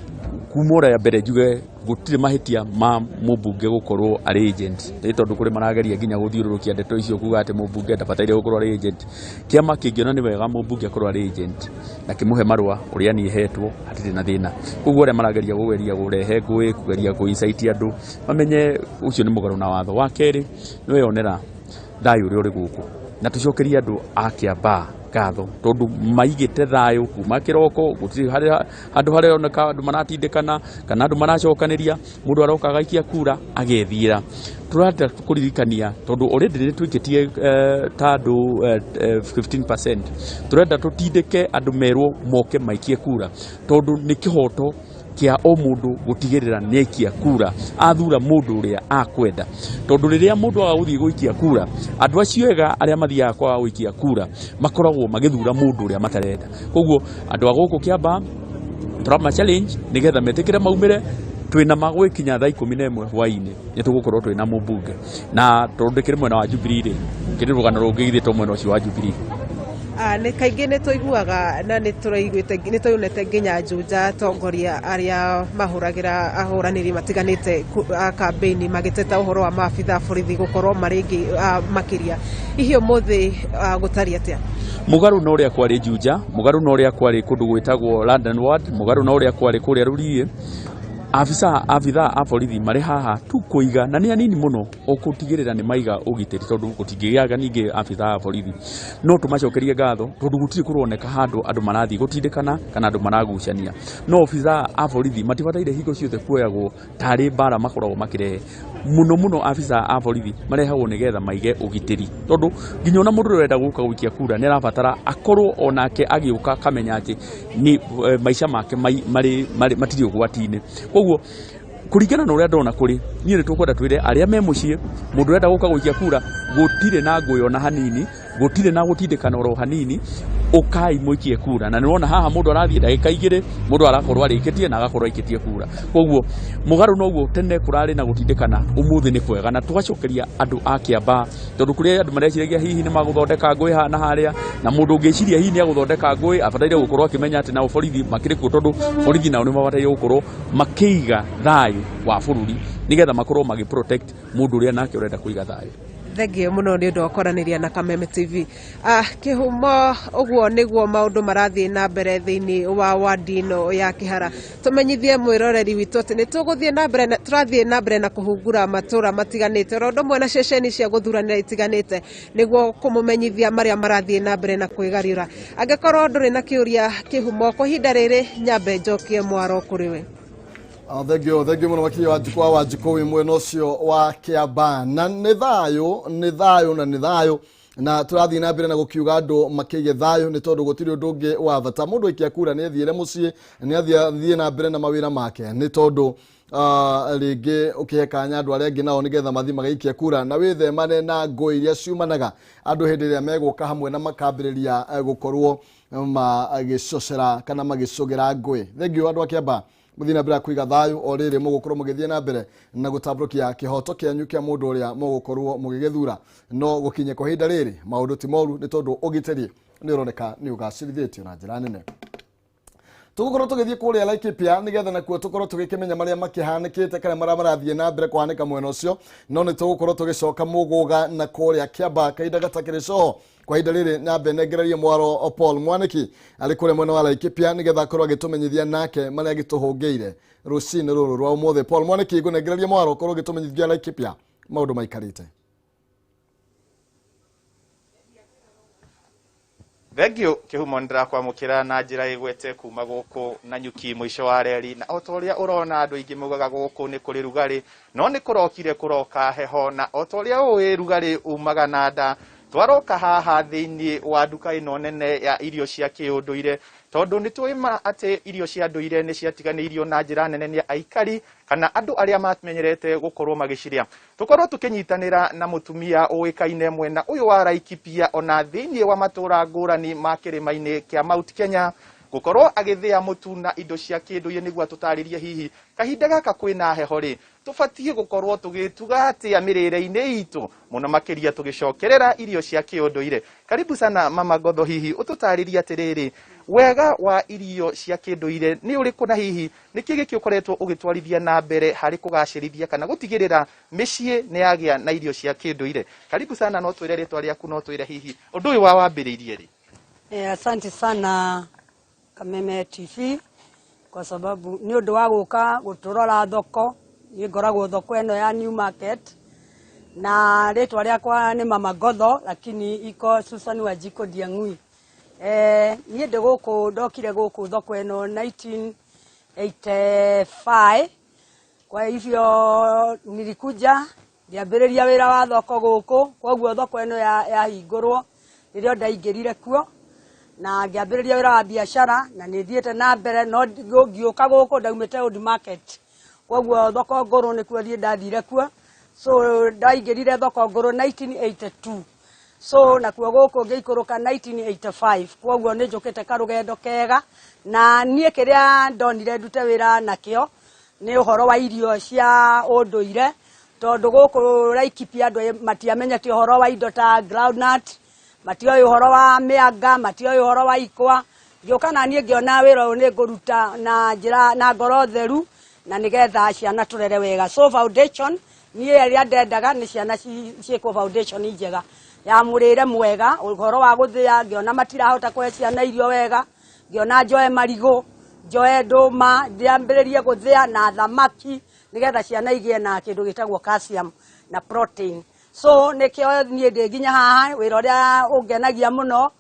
kuma ũrĩa mbere njuge gũtirĩ mahĩtia ma mũmbunge gũkorwo arĩ agent, nĩ tondũ kũrĩ marageria nginya gũthiũrũrũkia ndeto icio kuga atĩ mũmbunge ndabataire gũkorwo arĩ agent. Kĩama kĩngĩona nĩ wega mũmbunge akorwo arĩ agent na kĩmũhe marũa ũrĩa niĩ hetwo, hatirĩ na thĩna. Koguo arĩa marageria kũgeria kũrehe ngũĩ, kũgeria kũ-incite andũ, mamenye ũcio nĩ mũgarũ na watho. Wa kerĩ, nĩ weyonera thayũ ũrĩa ũrĩ gũkũ, na tũcokerie andũ a Kĩambaa ngatho tondũ maigĩte thayũ kuma kĩroko, gũtirĩ handũ haroneka andũ maratindĩkana kana andũ maracokanĩria, mũndũ aroka agaikia kura agethiĩra. Tũrenda kũririkania tondũ already nĩ tũikĩtie ta andũ 15%, tũrenda tũtindĩke andũ merwo moke maikie kura tondũ nĩ kĩhoto kĩa o mũndũ gũtigĩrĩra nĩ aikia kura, athura mũndũ ũrĩa akwenda, tondũ rĩrĩa mũndũ aga gũthiĩ gũikia kura, andũ acio ega arĩa mathiaga kwaga gũikia kura makoragwo magĩthura mũndũ ũrĩa matarenda. Koguo andũ a gũkũ Kĩambaa tũrama challenge nĩgetha metĩkĩre maumĩre, twĩna ma gwĩkinya thaa 11 hwaĩ-inĩ nĩ tũgũkorwo twĩna mũmbunge, na tondũ ndĩkĩrĩ mwena wa Jubilee rĩ, kĩrĩ rũgano rũngĩ githĩ to mwena ũcio wa Jubilee. Nĩ kaingĩ nĩ tũiguaga na nĩ tũraiguĩte, nĩ tũyonete nginya Juja atongoria arĩa mahũragĩra ahũranĩri matiganĩte a kambĩini magĩteta ũhoro wa maabitha a borithi gũkorwo marĩ aingĩ makĩria. Hihi ũmũthĩ gũtariĩ atĩa? Mũgarũ na ũrĩa kwarĩ Juja, mũgarũ na ũrĩa kwarĩ kũndũ gwĩtagwo London Ward, mũgarũ na ũrĩa kwarĩ kũrĩa Rũriĩ, abithaa a borithi marĩ haha tu kũiga, na nĩ anini mũno, o gũtigĩrĩra nĩ maiga ũgitĩri, tondũ gũtingĩgĩa ningĩ abithaa a borithi. No tũmacokerie ngatho tondũ gũtirĩ kũroneka handũ andũ marathiĩ gũtindĩkana kana andũ maragucania. No obithaa a borithi matibataire hingo ciothe kuoyagwo tarĩ mbara makoragwo makĩrehe. Mũno mũno abithaa a borithi marehagwo nĩgetha maige ũgitĩri, tondũ nginya ona mũndũ ũrĩa ũrenda gũka gũikia kura nĩ arabatara akorwo onake agĩũka akamenya atĩ nĩ maica make marĩ matirĩ ũgwati-inĩ. Koguo kũringana na ũrĩa ndona kũrĩ niĩ nĩ tũkwenda twĩre arĩa me mũciĩ, mũndũ ũrenda gũka gũikia kura gũtirĩ na ngũĩ ona hanini, gũtirĩ na gũtindĩkana oro hanini, ũkai mũikie kura. Na nĩwona haha mũndũ arathiĩ ndagĩka 2 mũndũ arakorwo arĩkĩtie na agakorwo aikĩtie kura. Koguo mũgarũ noguo tene kũrarĩ na gũtindĩkana, ũmũthĩ nĩ kwega, na tũgacokeria andũ a Kĩambaa, tondũ kũrĩ andũ mareciragia hihi nĩ magũthondeka ngũĩ haha na harĩa, na mũndũ ũngĩciria hihi nĩ agũthondeka ngũĩ abataire gũkorwo akĩmenya atĩ nao borithi makĩrĩ kuo, tondũ borithi nao nĩ mabataire gũkorwo makĩiga thayũ wa bũrũri nĩgetha makorwo magĩ protect mũndũ ũrĩa nake ũrenda kũiga thayũ. Thengio mũno nĩ ũndũ wa kwaranĩria na Kameme TV. Kĩhumo ũguo nĩguo maũndũ marathiĩ na mbere thĩinĩ wa wadi ĩno ya Kĩhara. Tũmenyithie mwĩroreri witũ atĩ nĩ tũgũthiĩ na mbere na tũrathiĩ na mbere na kũhungura matũra matiganĩte oro ũndũ ũmwe na ceceni cia gũthuranĩra itiganĩte nĩguo kũmũmenyithia marĩa marathiĩ na mbere na kwĩgariũra. Angĩkorwo ndũrĩ na kĩũria Kĩhumo, kwa ihinda rĩrĩ nyambe njokie mwaro kũrĩ we. Thank you, thank you mũno makĩria Wanjikũ wa Wanjikũ wĩ mwena ũcio wa Kĩambaa. Na nĩ thayũ, nĩ thayũ na nĩ thayũ, na tũrathiĩ na mbere na gũkiuga andũ makĩige thayũ, nĩ tondũ gũtirĩ ũndũ ũngĩ wa bata. Mũndũ aikia kura nĩ athiĩre mũciĩ, nĩ athiĩ na mbere na mawĩra make, nĩ tondũ rĩngĩ ũkĩhe kanya andũ arĩa angĩ nao nĩgetha mathiĩ magaikie kura, na wĩthemane na ngũĩ iria ciumanaga andũ hĩndĩ ĩrĩa megũka hamwe na makambĩrĩria gũkorwo magĩcocera kana magĩcũgĩra ngũĩ. Thank you andũ a Kĩambaa, mũthiĩ na mbere kũiga thayũ o rĩrĩ mũgũkorwo mũgĩthiĩ na mbere na gũtambũrũkia kĩhoto kĩanyu kĩa mũndũ ũrĩa mũgũkorwo mũgĩgĩthura. No gũkinye kwa ihinda rĩrĩ maũndũ ti moru, nĩ tondũ ũgitĩri nĩ ũroneka nĩ ũgacĩrithĩtio na njĩra nene. Tũgũkorwo tũgĩthiĩ kũrĩa Laikipia nĩgetha nakuo tũkorwo tũgĩkĩmenya marĩa makĩhanĩkĩte kana marĩa marathiĩ na mbere kũhanĩka mwena ũcio, no nĩ tũgũkorwo tũgĩcoka Mũgũga na kũrĩa Kĩambaa kahinda gatakĩrĩ coho. Kwa ihinda rĩrĩ nyambe nengererie mwaro Paul Mwaniki arĩ kũrĩa mwena wa Laikipia nĩgetha akorwo agĩtũmenyithia nake marĩa agĩtũhũngĩire rũcinĩ rũrũ rwa ũmũthĩ. Paul Mwaniki, ngũnengererie mwaro ũkorwo ũgĩtũmenyithia Laikipia maũndũ maikarĩte. Thank you Kĩhumo, nĩndĩrakwamũkĩra na njĩra ĩgwete kuma gũkũ Nanyuki mũico wa reri, na o ta ũrĩa ũrona andũ aingĩ maugaga gũkũ nĩ kũrĩ rugarĩ, no nĩ kũrokire kũroka heho, na o ta ũrĩa ũĩ rugarĩ umaga na nda. Twaroka haha thĩinĩ wa nduka ĩno nene ya irio cia kĩũndũire, tondũ nĩ tũĩ ma atĩ irio cia ndũire nĩ ciatiganĩirio na njĩra nene nĩ aikari kana andũ arĩa mamenyerete gũkorwo magĩcirĩa. Tũkorwo tũkĩnyitanĩra na mũtumia ũĩkaine mwena ũyũ wa Laikipia ona thĩinĩ wa matũra ngũrani ma kĩrĩma-inĩ kĩa Mount Kenya, gũkorwo agĩthĩa mũtu na indo cia kĩndũire nĩguo atũtarĩrie hihi kahinda gaka kwĩna heho rĩ, tũbatiĩ gũkorwo tũgĩtuga atĩa mĩrĩre-inĩ itũ, mũno makĩria tũgĩcokerera irio cia kĩũndũire. Karibu sana Mama Ngotho, hihi ũtũtarĩrie atĩrĩrĩ, wega wa irio cia kĩndũire nĩ ũrĩkũ, na hihi nĩkĩ gĩkĩ ũkoretwo ũgĩtwarithia na mbere harĩ kũgacĩrithia kana gũtigĩrĩra mĩciĩ nĩ yagĩa na irio cia kĩndũire? Karibu sana, no twĩre rĩtwa rĩaku, no twĩre hihi ũndũ ũyũ wa wambĩrĩirie rĩ? Asante sana Kameme TV kwa sababu nĩ ũndũ wa gũka gũtũrora thoko. Niĩ ngoragwo thoko ĩno ya New Market, na rĩtwa rĩakwa nĩ Mama Ngotho, lakini iko Susan Wanjikũ Ndiang'ui. Niĩ ndĩ gũkũ, ndokire gũkũ thoko ĩno 1985. Kwa hivyo nilikuja ngĩambĩrĩria wĩra wa thoko gũkũ, koguo thoko ĩno yahingũrwo rĩrĩa ndaingĩrire kuo na ngĩambĩrĩria wĩra wa biacara, na nĩ thiĩte na mbere. No ngĩũka gũkũ ndaumĩte Old Market, koguo thoko ngũrũ nĩkuo thiĩ ndathire kuo. So ndaingĩrire thoko ngũrũ 1982, so nakuo gũkũ ngĩikũrũka 1985. Koguo nĩ njũkĩte karũgendo kega, na niĩ kĩrĩa ndonire ndute wĩra nakĩo nĩ ũhoro wa irio cia ũndũire, tondũ gũkũ Laikipia andũ matiamenyete ũhoro wa indo ta groundnut, matioĩ ũhoro wa mĩanga, matioĩ ũhoro wa ikwa. Ngĩũka na niĩ ngĩona wĩra ũyũ nĩ ngũruta na njĩra na ngoro theru, na nĩgetha ciana tũrere wega. So foundation niĩ ĩrĩa ndendaga nĩ ciana ciĩkwo foundation njega. Ya mũrĩre mwega, ũhoro wa gũthĩa, ngĩona matirahota kũhe ciana irio wega, ngĩona njoe marigũ, njoe ndũma, ndĩambĩrĩrie gũthĩa na thamaki nĩgetha ciana igĩe na kĩndũ gĩtagwo calcium na protein. So nĩkĩo niĩ ndĩ nginya haha. Wĩra ũrĩa ũngenagia mũno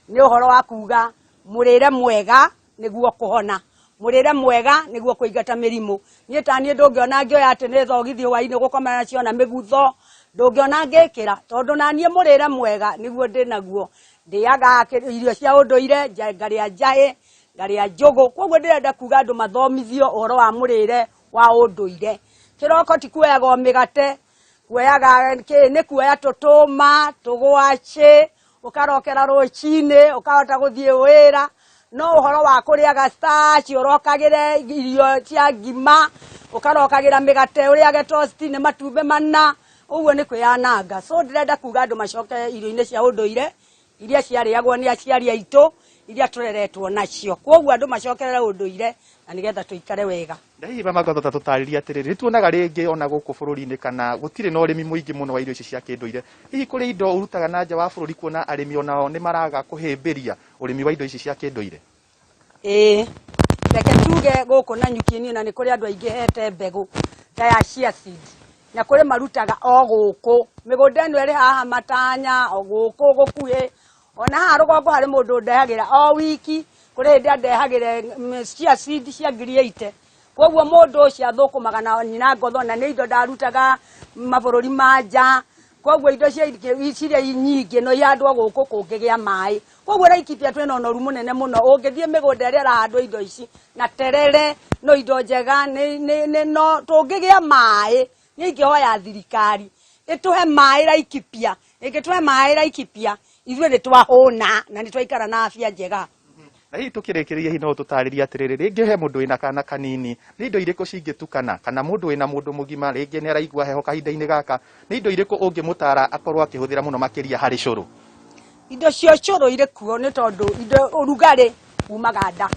nĩ ũhoro wa kuga mũrĩre mwega nĩguo kũhona, mũrĩre mwega nĩguo kũingata mĩrimũ. Niĩ ta niĩ ndũngĩona ngĩoya atĩ nĩ thogithi hwainĩ gũkoma nacio na mĩgutho, ndũngĩona ngĩkĩra, tondũ na niĩ mũrĩre mwega nĩguo ndĩ naguo. Ndĩaga irio cia ũndũire, ngarĩa njahĩ, ngarĩa njũgũ. Koguo ndĩrenda kuga andũ mathomithio ũhoro wa mũrĩre wa ũndũire. Kĩroko ti kuoyaga o mĩgate, kuoyaga kĩ, nĩ kuoya tũtũma, tũgwacĩ, ũkarokera rũcinĩ ũkahota gũthiĩ wĩra. No ũhoro wa kũrĩaga starch, ũrokagĩre irio cia ngima, ũkarokagĩra mĩgate, ũrĩage toast nĩ matumbĩ mana, ũguo nĩ kwĩyananga. So ndĩrenda kuga andũ macoke irio-inĩ cia ũndũire iria ciarĩagwo nĩ aciari aitũ, iria tũreretwo nacio. Koguo andũ macokerere ũndũire na nĩgetha tũikare wega. Na hihi Mama Ngotho, ta tũtarĩrie atĩrĩrĩ, nĩ tuonaga rĩngĩ ona gũkũ bũrũri-inĩ kana gũtirĩ na ũrĩmi mũingĩ mũno wa irio ici cia kĩndũire. Hihi kũrĩ indo ũrutaga na nja wa bũrũri kuona arĩmi onao nĩ maraga kũhĩmbĩria ũrĩmi wa indo ici cia kĩndũire? Ĩĩ, reke tuge gũkũ Nanyuki niĩ na nĩ kũrĩ andũ aingĩ hete mbegũ ta ya chia seed, na kũrĩ marutaga o gũkũ mĩgũnda ĩno ĩrĩ haha matanya, o gũkũ gũkuhĩ, ona haha rũgongo harĩ mũndũ ndehagĩra o wiki, kũrĩ hĩndĩ andehagĩre chia seed cia 80,000. Koguo mũndũ ũcio athũkũmaga na nyina Ngotho, na nĩ indo ndarutaga mabũrũri ma nja. Koguo indo cia ciria nyingĩ no ihandwo gũkũ kũngĩgĩa maĩ. Koguo Laikipia twĩna ũnoru mũnene mũno. Ũngĩthiĩ mĩgũnda ĩrĩa ĩrahandwo indo ici na terere, no indo njega nĩ no tũngĩgĩa maĩ. Niĩ ingĩhoya thirikari ĩtũhe maĩ Laikipia, ĩngĩtũhe maĩ Laikipia ithuĩ nĩ twahũna na nĩ twaikara na afya njega. Na hihi tũkĩrĩkĩrĩria, hihi no tũtarĩrie atĩrĩrĩ, rĩngĩ he mũndũ wĩna kana kanini, nĩ indo irĩkũ cingĩtukana, kana mũndũ wĩna mũndũ mũgima rĩngĩ nĩ araigua heho kahinda-inĩ gaka, nĩ indo irĩkũ ũngĩmũtara akorwo akĩhũthĩra mũno makĩria harĩ cũrũ? Indo cia ũcũrũ irĩ kuo nĩ tondũ indo ũrugarĩ umaga nda.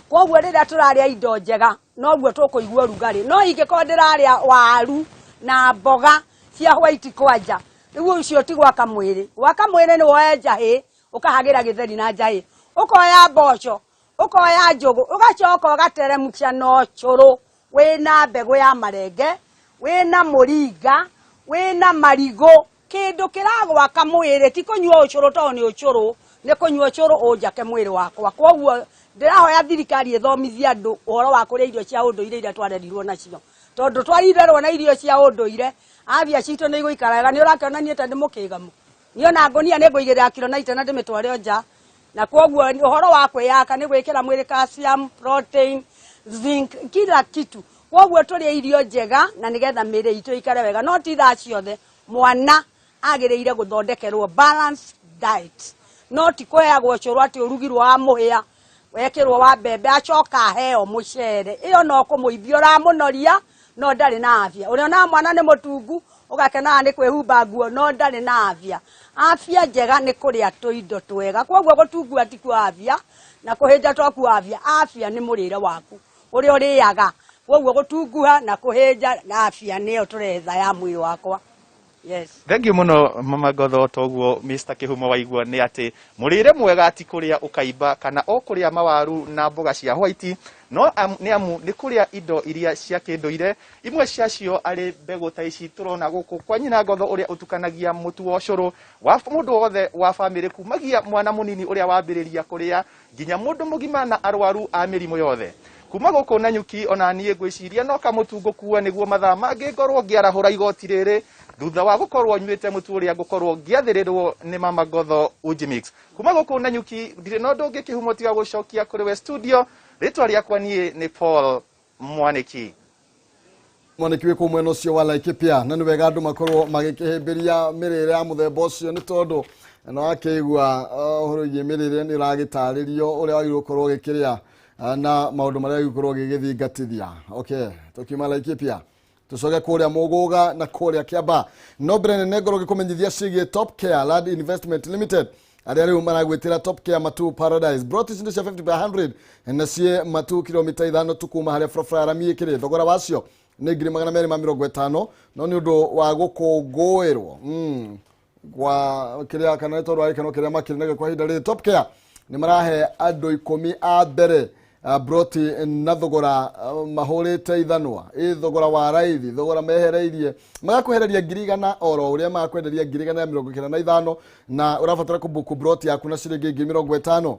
Koguo rĩrĩa tũrarĩa indo njega noguo tũkũigua ũrugarĩ. No ingĩkorwo ndĩrarĩa waru na mboga cia white kwanja, rĩu ũcio ti gwaka mwĩrĩ. Gwaka mwĩrĩ nĩ woe njahĩ ũkahagĩra gĩtheri na njahĩ, ũkoya mboco, ũkoya njũgũ, ũgacoka ũgateremũkia na ũcũrũ wĩna mbegũ ya marenge, wĩna mũringa, wĩna marigũ, kĩndũ kĩragwaka mwĩrĩ. Ti kũnyua ũcũrũ tondũ nĩ ũcũrũ, nĩ kũnyua ũcũrũ ũnjake mwĩrĩ wakwa. Koguo ndĩrahoya thirikari ĩthomithie andũ ũhoro wa kũrĩa irio cia ũndũire iria twarerirwo nacio, tondũ twarirerwo na irio cia ũndũire afya citũ nĩ igũikara wega. Nĩ ũrakĩona niĩ ta ndĩ mũkĩgamu, niĩ ona ngũnia nĩ ngũigĩrĩra kiro 90 na ndĩmĩtware o nja. Na koguo ũhoro wa kwĩyaka nĩ gwĩkĩra mwĩrĩ calcium, protein, zinc, kila kitu. Koguo tũrĩe irio njega na nĩgetha mĩĩrĩ itũ ĩikare wega. No ti thaa ciothe mwana agĩrĩire gũthondekerwo balanced diet, no ti kũheagwo ũcũrũ atĩ ũrugirwo wa mũhĩa wekĩrwo wa mbembe acoka aheo mũcere. Ĩyo no kũmũimbia ũramũnoria, no ndarĩ na afya. Ũrĩonaga mwana nĩ mũtungu, ũgakenaga nĩ kwĩhumba nguo, no ndarĩ na afya. Afya njega nĩ kũrĩa tũindo twega. Koguo gũtungua ti kuo afya na kũhĩnja to kuo afya. Afya nĩ mũrĩre waku ũrĩa ũrĩaga. Koguo gũtunguha na kũhĩnja na afya nĩyo tũretha ya mwĩrĩ wakwa. Yes. Thank you mũno Mama Ngotho. Toguo Mr. Kĩhumo waigua nĩ atĩ mũrĩre mwega ti kũrĩa ũkaimba kana o kũrĩa mawaru na mboga cia white, no nĩ amu nĩ kũrĩa indo iria cia kĩndũire, imwe ciacio arĩ mbegũ ta ici tũrona gũkũ kwa nyina Ngotho, ũrĩa ũtukanagia mũtu wa ũcũrũ wa mũndũ wothe wa bamĩrĩ, kumagia mwana mũnini ũrĩa wambĩrĩria kũrĩa nginya mũndũ mũgima na arwaru a mĩrimũ yothe. Kuma gũkũ Nanyuki, ona niĩ ngwĩciria no kamũtu ngũkua nĩguo mathaa mangĩ ngorwo ngĩarahũra igoti rĩrĩ thutha wa gũkorwo nyuĩte mũtu ũrĩa ngũkorwo ngĩathĩrĩrwo nĩ Mama Ngotho Uji Mix. Kuma gũkũ Nanyuki ndirĩ na ũndũ ũngĩ Kĩhumo tiga gũcokia kũrĩ we studio. Rĩtwa rĩakwa niĩ nĩ Paul Mwanĩki. Mwanĩki wĩ kũu mwena ũcio wa Laikipia, na nĩ wega andũ makorwo magĩkĩhĩmbĩria mĩrĩre ya mũthemba ũcio, nĩ tondũ na wakĩigua ũhoro wĩgiĩ mĩrĩre nĩ ũragĩtarĩrio ũrĩa wagĩrĩirwo gũkorwo ũgĩkĩrĩa na maũndũ marĩa wagĩrĩirwo gũkorwo ũgĩgĩthingatithia. Okay, tũkiuma Laikipia tucoke kũrĩa Mũgũga na kũrĩa Kĩamba. No mbere nene ngorwo ngĩkũmenyithia ciĩgiĩ Top Care Land Investment Limited, arĩa rĩu maragwĩtĩra Top Care Matu Paradise. Broti ici nĩ cia 50 by 100 na ciĩ Matu, kilomita 5 tu kuma harĩa barabara ya rami ĩkĩrĩ. Thogora wacio nĩ 250,000, no nĩ ũndũ wa gũkũngũĩrwo. Kwa kĩrĩa kana nĩ tondũ wa gĩkeno kĩrĩa makĩrĩ nakĩo kwa ihinda rĩrĩ, Top Care nĩ marahe andũ 10 a mbere broti na thogora mahũrĩte ithanwa, ĩ thogora wa raithi, thogora mehereirie, magakwehereria 100,000 oro ũrĩa magakwenderia 195,000, na ũrabatara kũbuku broti yaku na ciringi 50,000.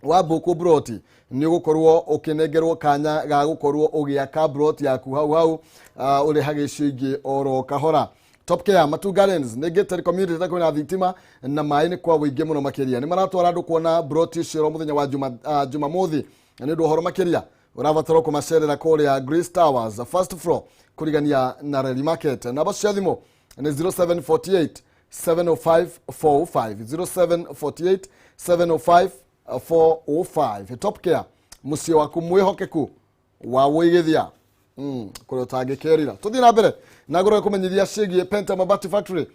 Wa buku broti nĩ ũgũkorwo ũkĩnengerwo kanya ga gũkorwo ũgĩaka broti yaku hau hau, ũrĩhage icio ingĩ oro kahora. Top Care Matu Gardens nĩ gated community ta kwĩna thitima na maĩ nĩ kwa wũingĩ mũno makĩria. Nĩ maratwara andũ kuona broti icio mũthenya wa Jumamothi, na nĩ ũndũ ũhoro makĩria ũrabatara kũmacerera kũrĩa Grace Towers, first floor, kũrigania na Reli Market. Namba cia thimũ nĩ 0748 705 405, 0748 705 405. Top Care, mũciĩ waku mwĩhokeku wa wũigithia, kũrĩa ũtangĩkerira. Tũthiĩ na mbere na ngorwo kũmenyithia ciĩgiĩ Penta Mabati Factory.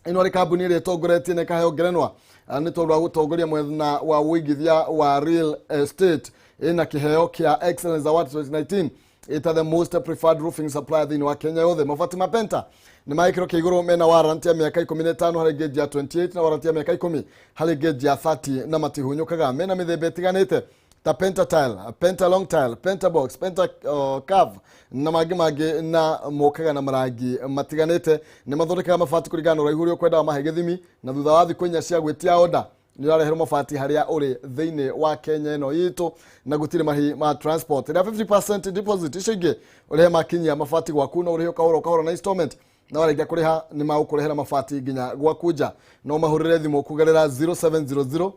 Ĩno nĩ kambuni ĩrĩa ĩtongoretie na ĩkaheo ngerenwa nĩ tondũ wa gũtongoria mwena wa wũigithia wa real estate. Ĩna kĩheo kĩa Excellence Award 2019 ĩta the most preferred roofing supplier thĩinĩ wa Kenya yothe. Mabati ma Penta nĩ ma gĩkĩro kĩa igũrũ, mena warranty ya mĩaka 15 harĩ gauge ya 28 na warranty ya mĩaka 10 harĩ gauge ya 30, na matihunyũkaga. Mena mĩthemba ĩtiganĩte ta Penta tile, Penta long tile, Penta box, Penta curve na mangĩ mangĩ, na mokaga na marangi matiganĩte. Nĩ mathondekaga mabati kũringana na ũraihu ũrĩa ũkwenda mahe gĩthimi, na thutha wa thikũ 4 cia gwĩtia order nĩ ũrareherwo mabati harĩa ũrĩ thĩinĩ wa Kenya ĩno itũ, na gũtirĩ marĩhi ma transport. Ĩrĩa 50% deposit, icio ingĩ ũrĩhe makinyia mabati gwaku, no ũrĩhe kahora kahora na installment, na warĩkia kũrĩha nĩ magũkũrehera mabati nginya gwaku nja. No mahũrĩre thimũ kũgerera 0700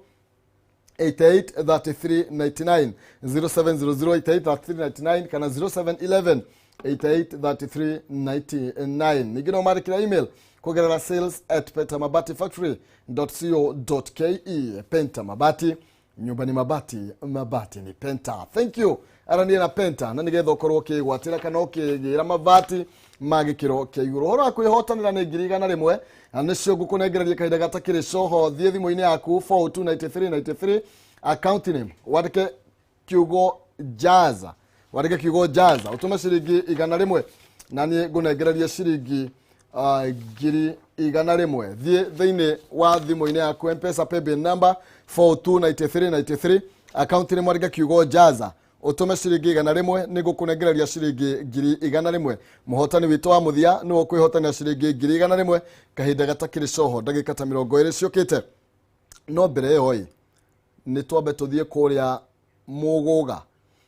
88 33 99, 0700 88 33 99 kana 0711 88 33 99. Ningĩ no mandĩkĩra email kũgerera sales@pentamabatifactory.co.ke. Penta Mabati, nyumba ni mabati, mabati ni Penta. Thank you. Arania na Penta na nĩgetha ũkorwo ũkĩgwatĩra kana ũkĩgĩra mabati ma gĩkĩro kĩa igũrũ. Ũhoro wa kwĩhotanĩra nĩ 100,000, na nĩcio ngũkũnengereria kahinda gatakĩrĩ coho. Thiĩ thimũ-inĩ yaku 429393, account name wandĩke kiugo jaza, wandĩke kiugo jaza, ũtũme ciringi 100, na niĩ ngũnengereria ciringi 100,000. Thiĩ thĩinĩ wa thimũ-inĩ yaku, Mpesa paybill number 429393, account name wandĩke kiugo jaza, ũtũme ciringi 100, nĩ ngũkũnengereria ciringi 100,000. Mũhotani witũ wa mũthia nĩwe ũkwĩhotanĩra ciringi 100,000 kahinda gatakĩrĩ coho, ndagĩka ta 20 ciũkĩte. No mbere ĩyo ĩ nĩ twambe tũthiĩ kũrĩa Mũgũga.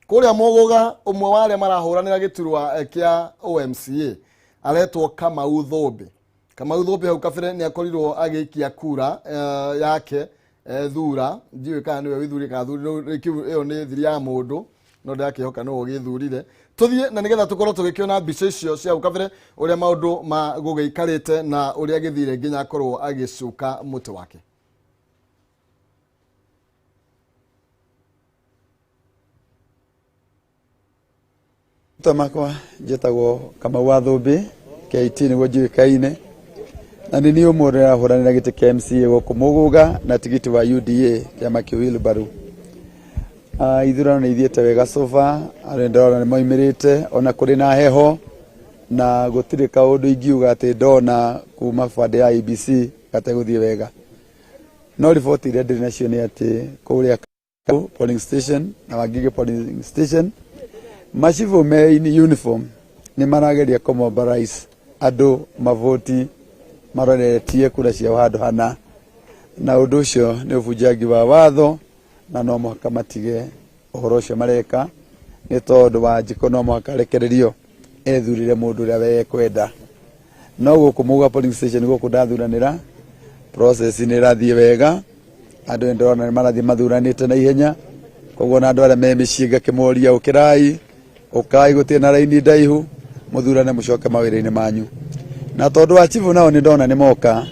Kũrĩa Mũgũga, ũmwe wa arĩa marahũranĩra gĩturwa kĩa OMCA aretwo Kamau Thũmbĩ. Kamau Thũmbĩ hau kabere nĩ akorirwo agĩikia kura yake thura, ndiũĩ kana nĩwe wĩthurire kana thuri ĩyo nĩ thiri ya mũndũ, no ndĩrakĩhoka nĩwe ũgĩthurire. Tũthiĩ na nĩgetha tũkorwo tũgĩkĩona mbica icio cia hau kabere, ũrĩa maũndũ ma gũgĩikarĩte na ũrĩa gĩthire nginya akorwo agĩcuka mũtĩ wake. Makwa njĩtagwo Kamau wa Thũmbĩ, KT nĩguo njũĩkaine, na nĩ niĩ ũmwe ũrahũranĩra gĩtĩ kĩa MCA gũkũ Mũgũga na tigiti wa UDA, kĩama kĩa Wheelbarrow. Ithurano nĩ ithiĩte wega so far, andũ ndĩrona nĩ moimĩrĩte ona kũrĩ na heho, na gũtirĩ kaũndũ ingiuga atĩ ndona kuma bande ya IEBC gategũthiĩ wega. No riboti iria ndĩrĩ nacio nĩ atĩ kũrĩa polling station na Wangige polling station, macibũ me in uniform nĩ marageria kũmobilize andũ mavoti maroretie kura ciao handũ hana, na ũndũ ũcio nĩ ũbunjangi wa watho, na no mũhaka matige ũhoro ũcio mareka, nĩ tondũ Wanjikũ no mũhaka arekererio ethurire mũndũ ũrĩa we ekwenda. No gũkũ Mũgũga polling station gũkũ ndathuranĩra, process nĩ ĩrathiĩ wega, andũ nĩ ndĩrona nĩ marathiĩ mathuranĩte na ihenya, koguo na andũ arĩa me mĩciĩ ngakĩmoria ũkĩrai, ũkai, gũtirĩ na raini ndaihu, mũthurane mũcoke mawĩra-inĩ manyu. Na tondũ wa chifu nao nĩ ndona nĩ moka,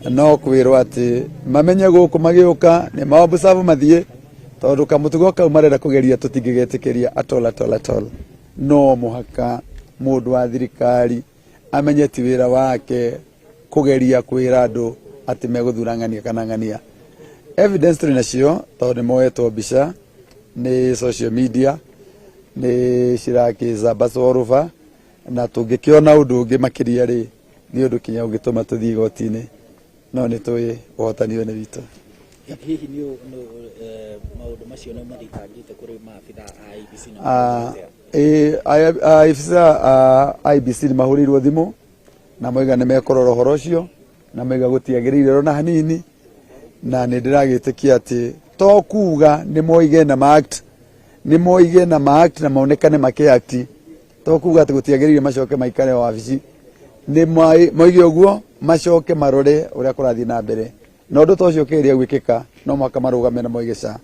no kwĩrwo atĩ mamenye gũkũ magĩũka nĩ maobserve mathiĩ, tondũ kamũtugo kau marenda kũgeria tũtingĩgetĩkĩria at all, at all, at all. No mũhaka mũndũ wa thirikari amenye ti wĩra wake kũgeria kwĩra andũ atĩ megũthura ng'ania kana ng'ania. Evidence tũrĩ nacio tondũ nĩ moetwo mbica nĩ social media, nĩ cirakĩcamba all over, na tũngĩkĩona ũndũ ũngĩ makĩria rĩ, nĩ ũndũ kinya ũngĩtũma tũthiĩ igoti-inĩ. No nĩ tũĩ ũhotani ũyũ nĩ witũ. Hihi nĩ maũndũ macio nĩ mathitangĩte kũrĩ maabitha a IEBC na Afisa a IEBC nĩ mahũrĩirwo thimũ na moiga nĩ mekũrora ũhoro ũcio na moiga gũtiagĩrĩire ona hanini, na nĩ ndĩragĩtĩkia atĩ to kuga nĩ moige na ma-act, nĩ moige na ma-act na monekane makĩ-act, to kuga atĩ gũtiagĩrĩire macoke maikare wabici, nĩ moige ũguo macoke marore ũrĩa kũrathiĩ na mbere, na ũndũ ta ũcio ũkĩgeria gwĩkĩka no mũhaka marũgame na moige ca,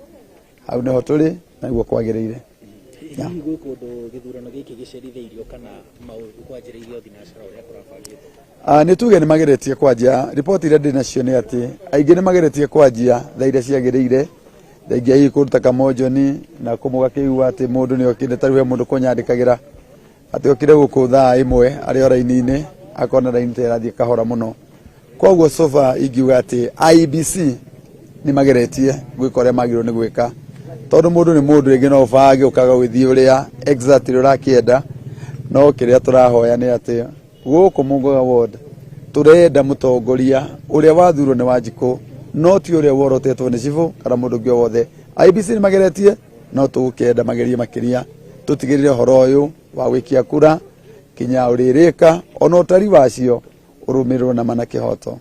hau nĩho tũrĩ na nĩguo kwagĩrĩire. Hihi gwĩ kũndũ gĩthurano gĩkĩ gĩcerithĩirio kana kwanjĩrĩirio thinacara ũrĩa kũrabangĩtwo? Nĩ tuge nĩ mageretie kwanjia, riboti iria ndĩ nacio nĩ atĩ aingĩ nĩ mageretie kwanjia thaa iria ciagĩrĩire, thengia hihi kũndũ ta Kamonjoni na kũmũgakĩigua atĩ mũndũ nĩ okire, ta rĩu he mũndũ kũnyandĩkagĩra atĩ okire gũkũ thaa 1 arĩ o raini-inĩ akona raini ta ĩrathiĩ kahora mũno. Koguo so far ingiuga atĩ IEBC nĩ mageretie gwĩka ũrĩa magĩrĩirwo nĩ gwĩka, tondũ mũndũ nĩ mũndũ, rĩngĩ no ũbange ũkaga gũgĩthiĩ ũrĩa exactly ũrakĩenda, no kĩrĩa tũrahoya nĩ atĩ gũkũ Mũngoga ward tũrenda mũtongoria ũrĩa wathurwo nĩ Wanjikũ, no ti ũrĩa worotetwo nĩ cibũ kana mũndũ ũngĩ o wothe. IEBC nĩ mageretie, no tũgũkĩenda magerie makĩria tũtigĩrĩre ũhoro ũyũ wa gũikia kura kinya ũrĩrĩka ona ũtari wacio ũrũmĩrĩrwo na mana kĩhoto.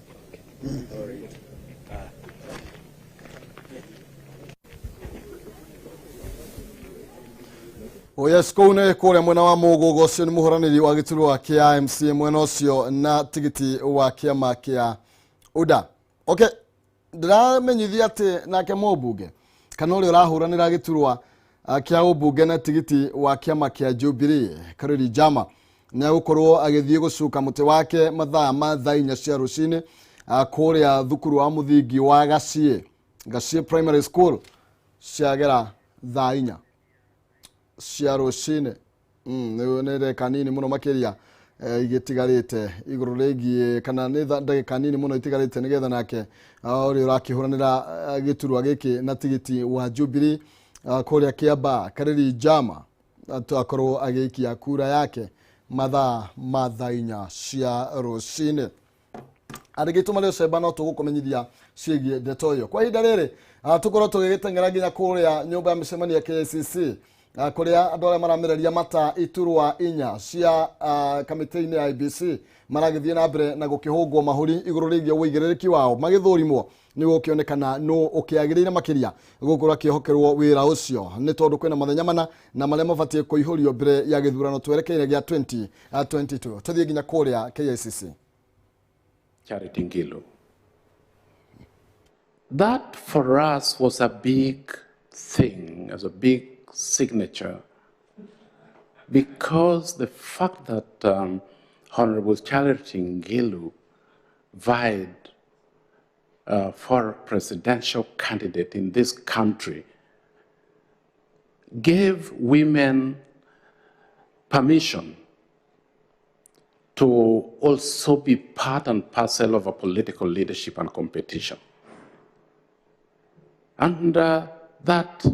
Oh yes, kũu nĩ kũrĩa mwena wa Mũgũgũ, ũcio nĩ mũhũranĩri wa gĩturwa kĩa MCA mwena ũcio na tigiti wa kĩama kĩa UDA. Okay, ndĩramenyithia atĩ nake mũmbunge kana ũrĩa ũrahũranĩra gĩturwa kĩa ũmbunge na tigiti wa kĩama kĩa Jubilee Karuri Jama nĩ agũkorwo agĩthiĩ gũcuka mũtĩ wake mathaa ma thaa 4 cia rũcinĩ kũrĩa thukuru wa mũthingi wa Gaciĩ, Gaciĩ Primary School, ciagera thaa 4 cia rũcinĩ. Nĩ ndagĩka nini mũno makĩria igĩtigarĩte igũrũ rĩgiĩ kana nĩ ndagĩka nini mũno itigarĩte nĩgetha nake ũrĩa ũrakĩhũranĩra gĩturwa gĩkĩ na tigiti wa Jubilee kũrĩa Kĩambaa Kariri Jama akorwo agĩikia kura yake mathaa ma thaa 4 cia rũcinĩ. Arĩgĩtũma rĩo cemba no tũgũkũmenyithia ciĩgiĩ ndeto ĩyo. Kwa ihinda rĩrĩ tũkorwo tũgĩgĩteng'era nginya kũrĩa nyũmba ya mĩcemanio ya KICC kũrĩa andũ arĩa maramereria mata iturwa 4 cia kamĩtĩ-inĩ ya IEBC maragĩthiĩ na mbere na gũkĩhũngwo mahũri igũrũ rĩgiĩ ũigĩrĩrĩki wao magĩthũrimwo nĩguo gũkĩonekana nũ ũkĩagĩrĩire makĩria gũkorwo akĩhokerwo wĩra ũcio, nĩ tondũ kwĩna mathenya mana na marĩa mabatiĩ kũihũrio mbere ya gĩthurano twerekeire gĩa 2022. Tũthiĩ nginya kũrĩa KICC. Charity Ngilu. That for us was a big thing, as a big signature, because the fact that Honorable Charity Ngilu vied for presidential candidate in this country gave women permission to also be part and parcel of a political leadership and competition. And that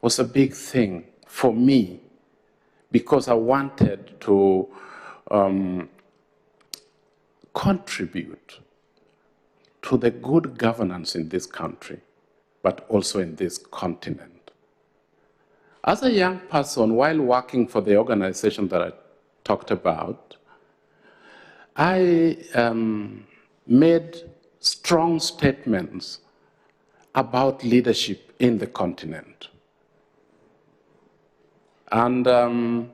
was a big thing for me, because I wanted to contribute to the good governance in this country, but also in this continent. As a young person, while working for the organization that I talked about, I made strong statements about leadership in the continent. And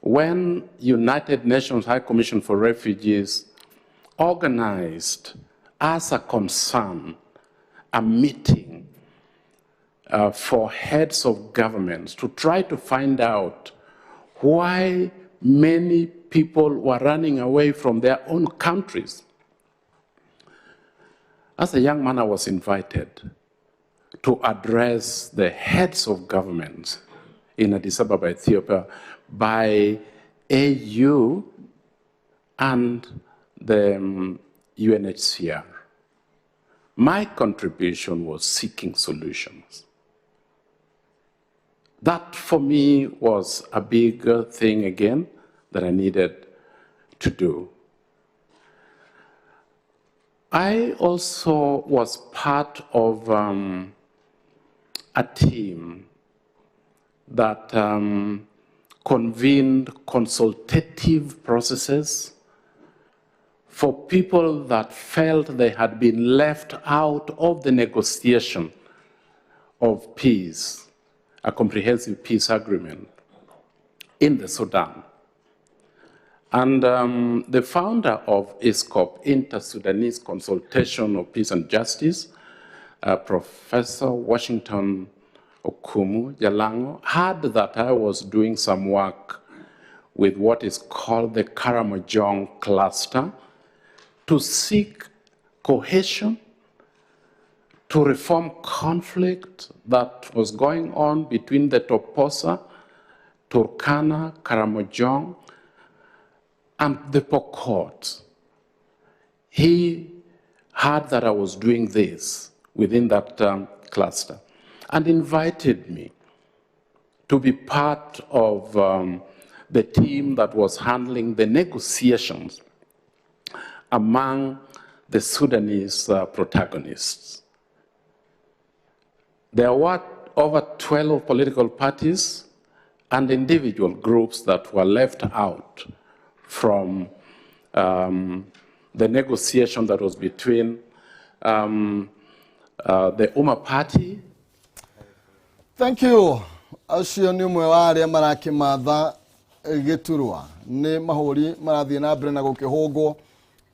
when United Nations High Commission for Refugees organized, as a concern, a meeting for heads of governments to try to find out why many people were running away from their own countries. As a young man, I was invited to address the heads of governments in Addis Ababa, Ethiopia, by AU and the UNHCR. My contribution was seeking solutions. That, for me, was a big thing again that I needed to do. I also was part of a team that convened consultative processes for people that felt they had been left out of the negotiation of peace, a comprehensive peace agreement in the Sudan. And the founder of ISCOP, Inter-Sudanese Consultation of Peace and Justice, Professor Washington Okumu Jalango, heard that I was doing some work with what is called the Karamojong cluster to seek cohesion, to reform conflict that was going on between the Toposa, Turkana, Karamojong, and the Pokot. He heard that I was doing this within that cluster and invited me to be part of the team that was handling the negotiations among the Sudanese protagonists. There were over 12 political parties and individual groups that were left out from the negotiation that was between the Umma Party. Thank you. Acio nĩ ũmwe wa arĩa marakĩmatha gĩturwa nĩ mahũri marathiĩ na mbere na gũkĩhũngwo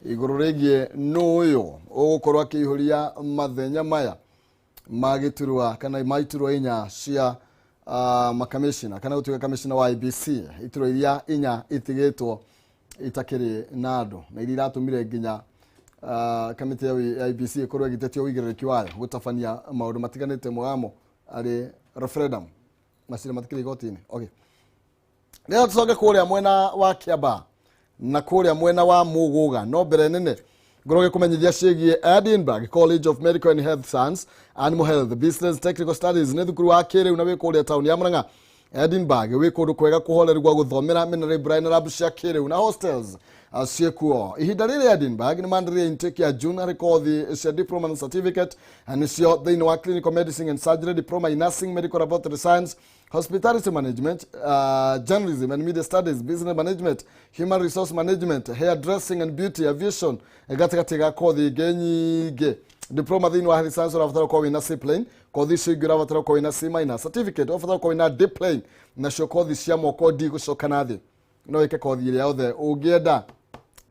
igũrũ rĩgiĩ nũ ũyũ ũgũkorwo akĩihũria mathenya maya ma gĩturwa kana ma iturwa inya cia makamishina kana gũtuĩka kamishina wa IEBC, iturwa iria inya itigĩtwo itakĩrĩ na andũ na iria iratũmire nginya kamĩtĩ ya IEBC ĩkorwo ĩgĩtetia ũigĩrĩrĩki wayo gũtabania maũndũ matiganĩte mũgamo arĩ referendum macira matikĩrĩ igoti-inĩ. Okay, rĩrĩa tũcoke kũrĩa mwena wa Kĩambaa na kũrĩa mwena wa Mũgũga, no mbere nene ngorwo gĩkũmenyithia ciĩgiĩ Edinburgh College of Medical and Health Science, Animal Health, Business Technical Studies. Nĩ thukuru wa kĩrĩu na wĩ kũrĩa taũni ya Murang'a. Edinburgh wĩ kũndũ kwega kũhoreru gwa gũthomera, mena library na lab cia kĩrĩu na hostels ciĩkuo. Ihinda rĩrĩ Edinburgh nĩ mandĩrĩria intake ya June harĩ kothi cia diploma na certificate, nĩcio thĩinĩ wa clinical medicine and surgery, diploma in nursing, medical laboratory science, hospitality management, journalism and media studies, business management, human resource management, hair dressing and beauty, aviation, gatagatĩ ga kothi ingĩ nyingĩ. Diploma thĩinĩ wa health science ũrabatara gũkorwo wĩna C plain, kothi icio ingĩ ũrabatara gũkorwo wĩna C minus, certificate ũrabatara gũkorwo wĩna D plain, nacio kothi cia moko D gũcoka na thĩ. No wĩke kothi ĩrĩa yothe ũngĩenda.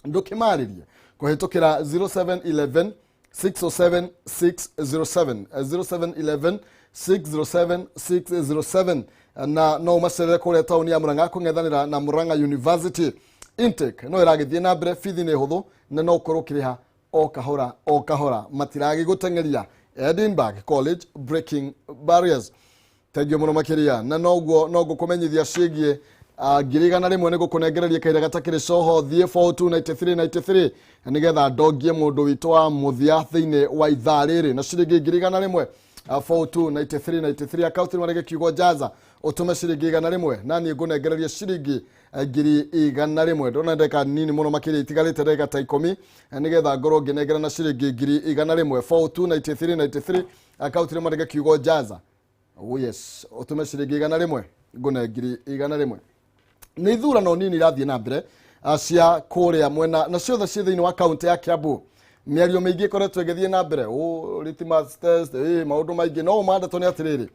Ndũkĩmarĩrie kũhĩtũkĩra 0711 607 607, 0711 607 607, na no ũmacerere kũrĩa taũni ya Murang'a kũng'ethanĩra na Murang'a University. Intake no ĩragĩthiĩ na mbere, bithi nĩ hũthũ na no ũkorwo ũkĩrĩha o kahora o kahora, matiragĩgũteng'eria. Edinburgh College, breaking barriers. Thengiũ mũno makĩria, na noguo no ngũkũmenyithia ciĩgiĩ 100,000 nĩ gũkũnengereria kahinda gatakĩrĩ coho. Thiĩ 429393 nĩgetha ndongie mũndũ witũ wa mũthia thĩinĩ wa ithaa rĩrĩ na ciringi 100,000. 429393, akaunti nĩ marege kiugo jaza, ũtũme ciringi 100 na niĩ ngũnengereria ciringi 100,000. Ndona ndagĩka nini mũno makĩria itigarĩte, ndagĩka ta 10, nĩgetha ngorwo ngĩnengera na ciringi 100,000. 429393, akaunti nĩ marege kiugo jaza. Oh yes, ũtũme ciringi 100 ngũne 100,000. Nĩ ithurano nini irathiĩ na mbere cia kũrĩa mwena na ciothe ciĩ thĩinĩ wa kaunti ya Kiambu. Mĩario mĩingĩ ĩkoretwo ĩgĩthiĩ na mbere, litmus test, maũndũ maingĩ, no mandeto nĩ atĩrĩrĩ,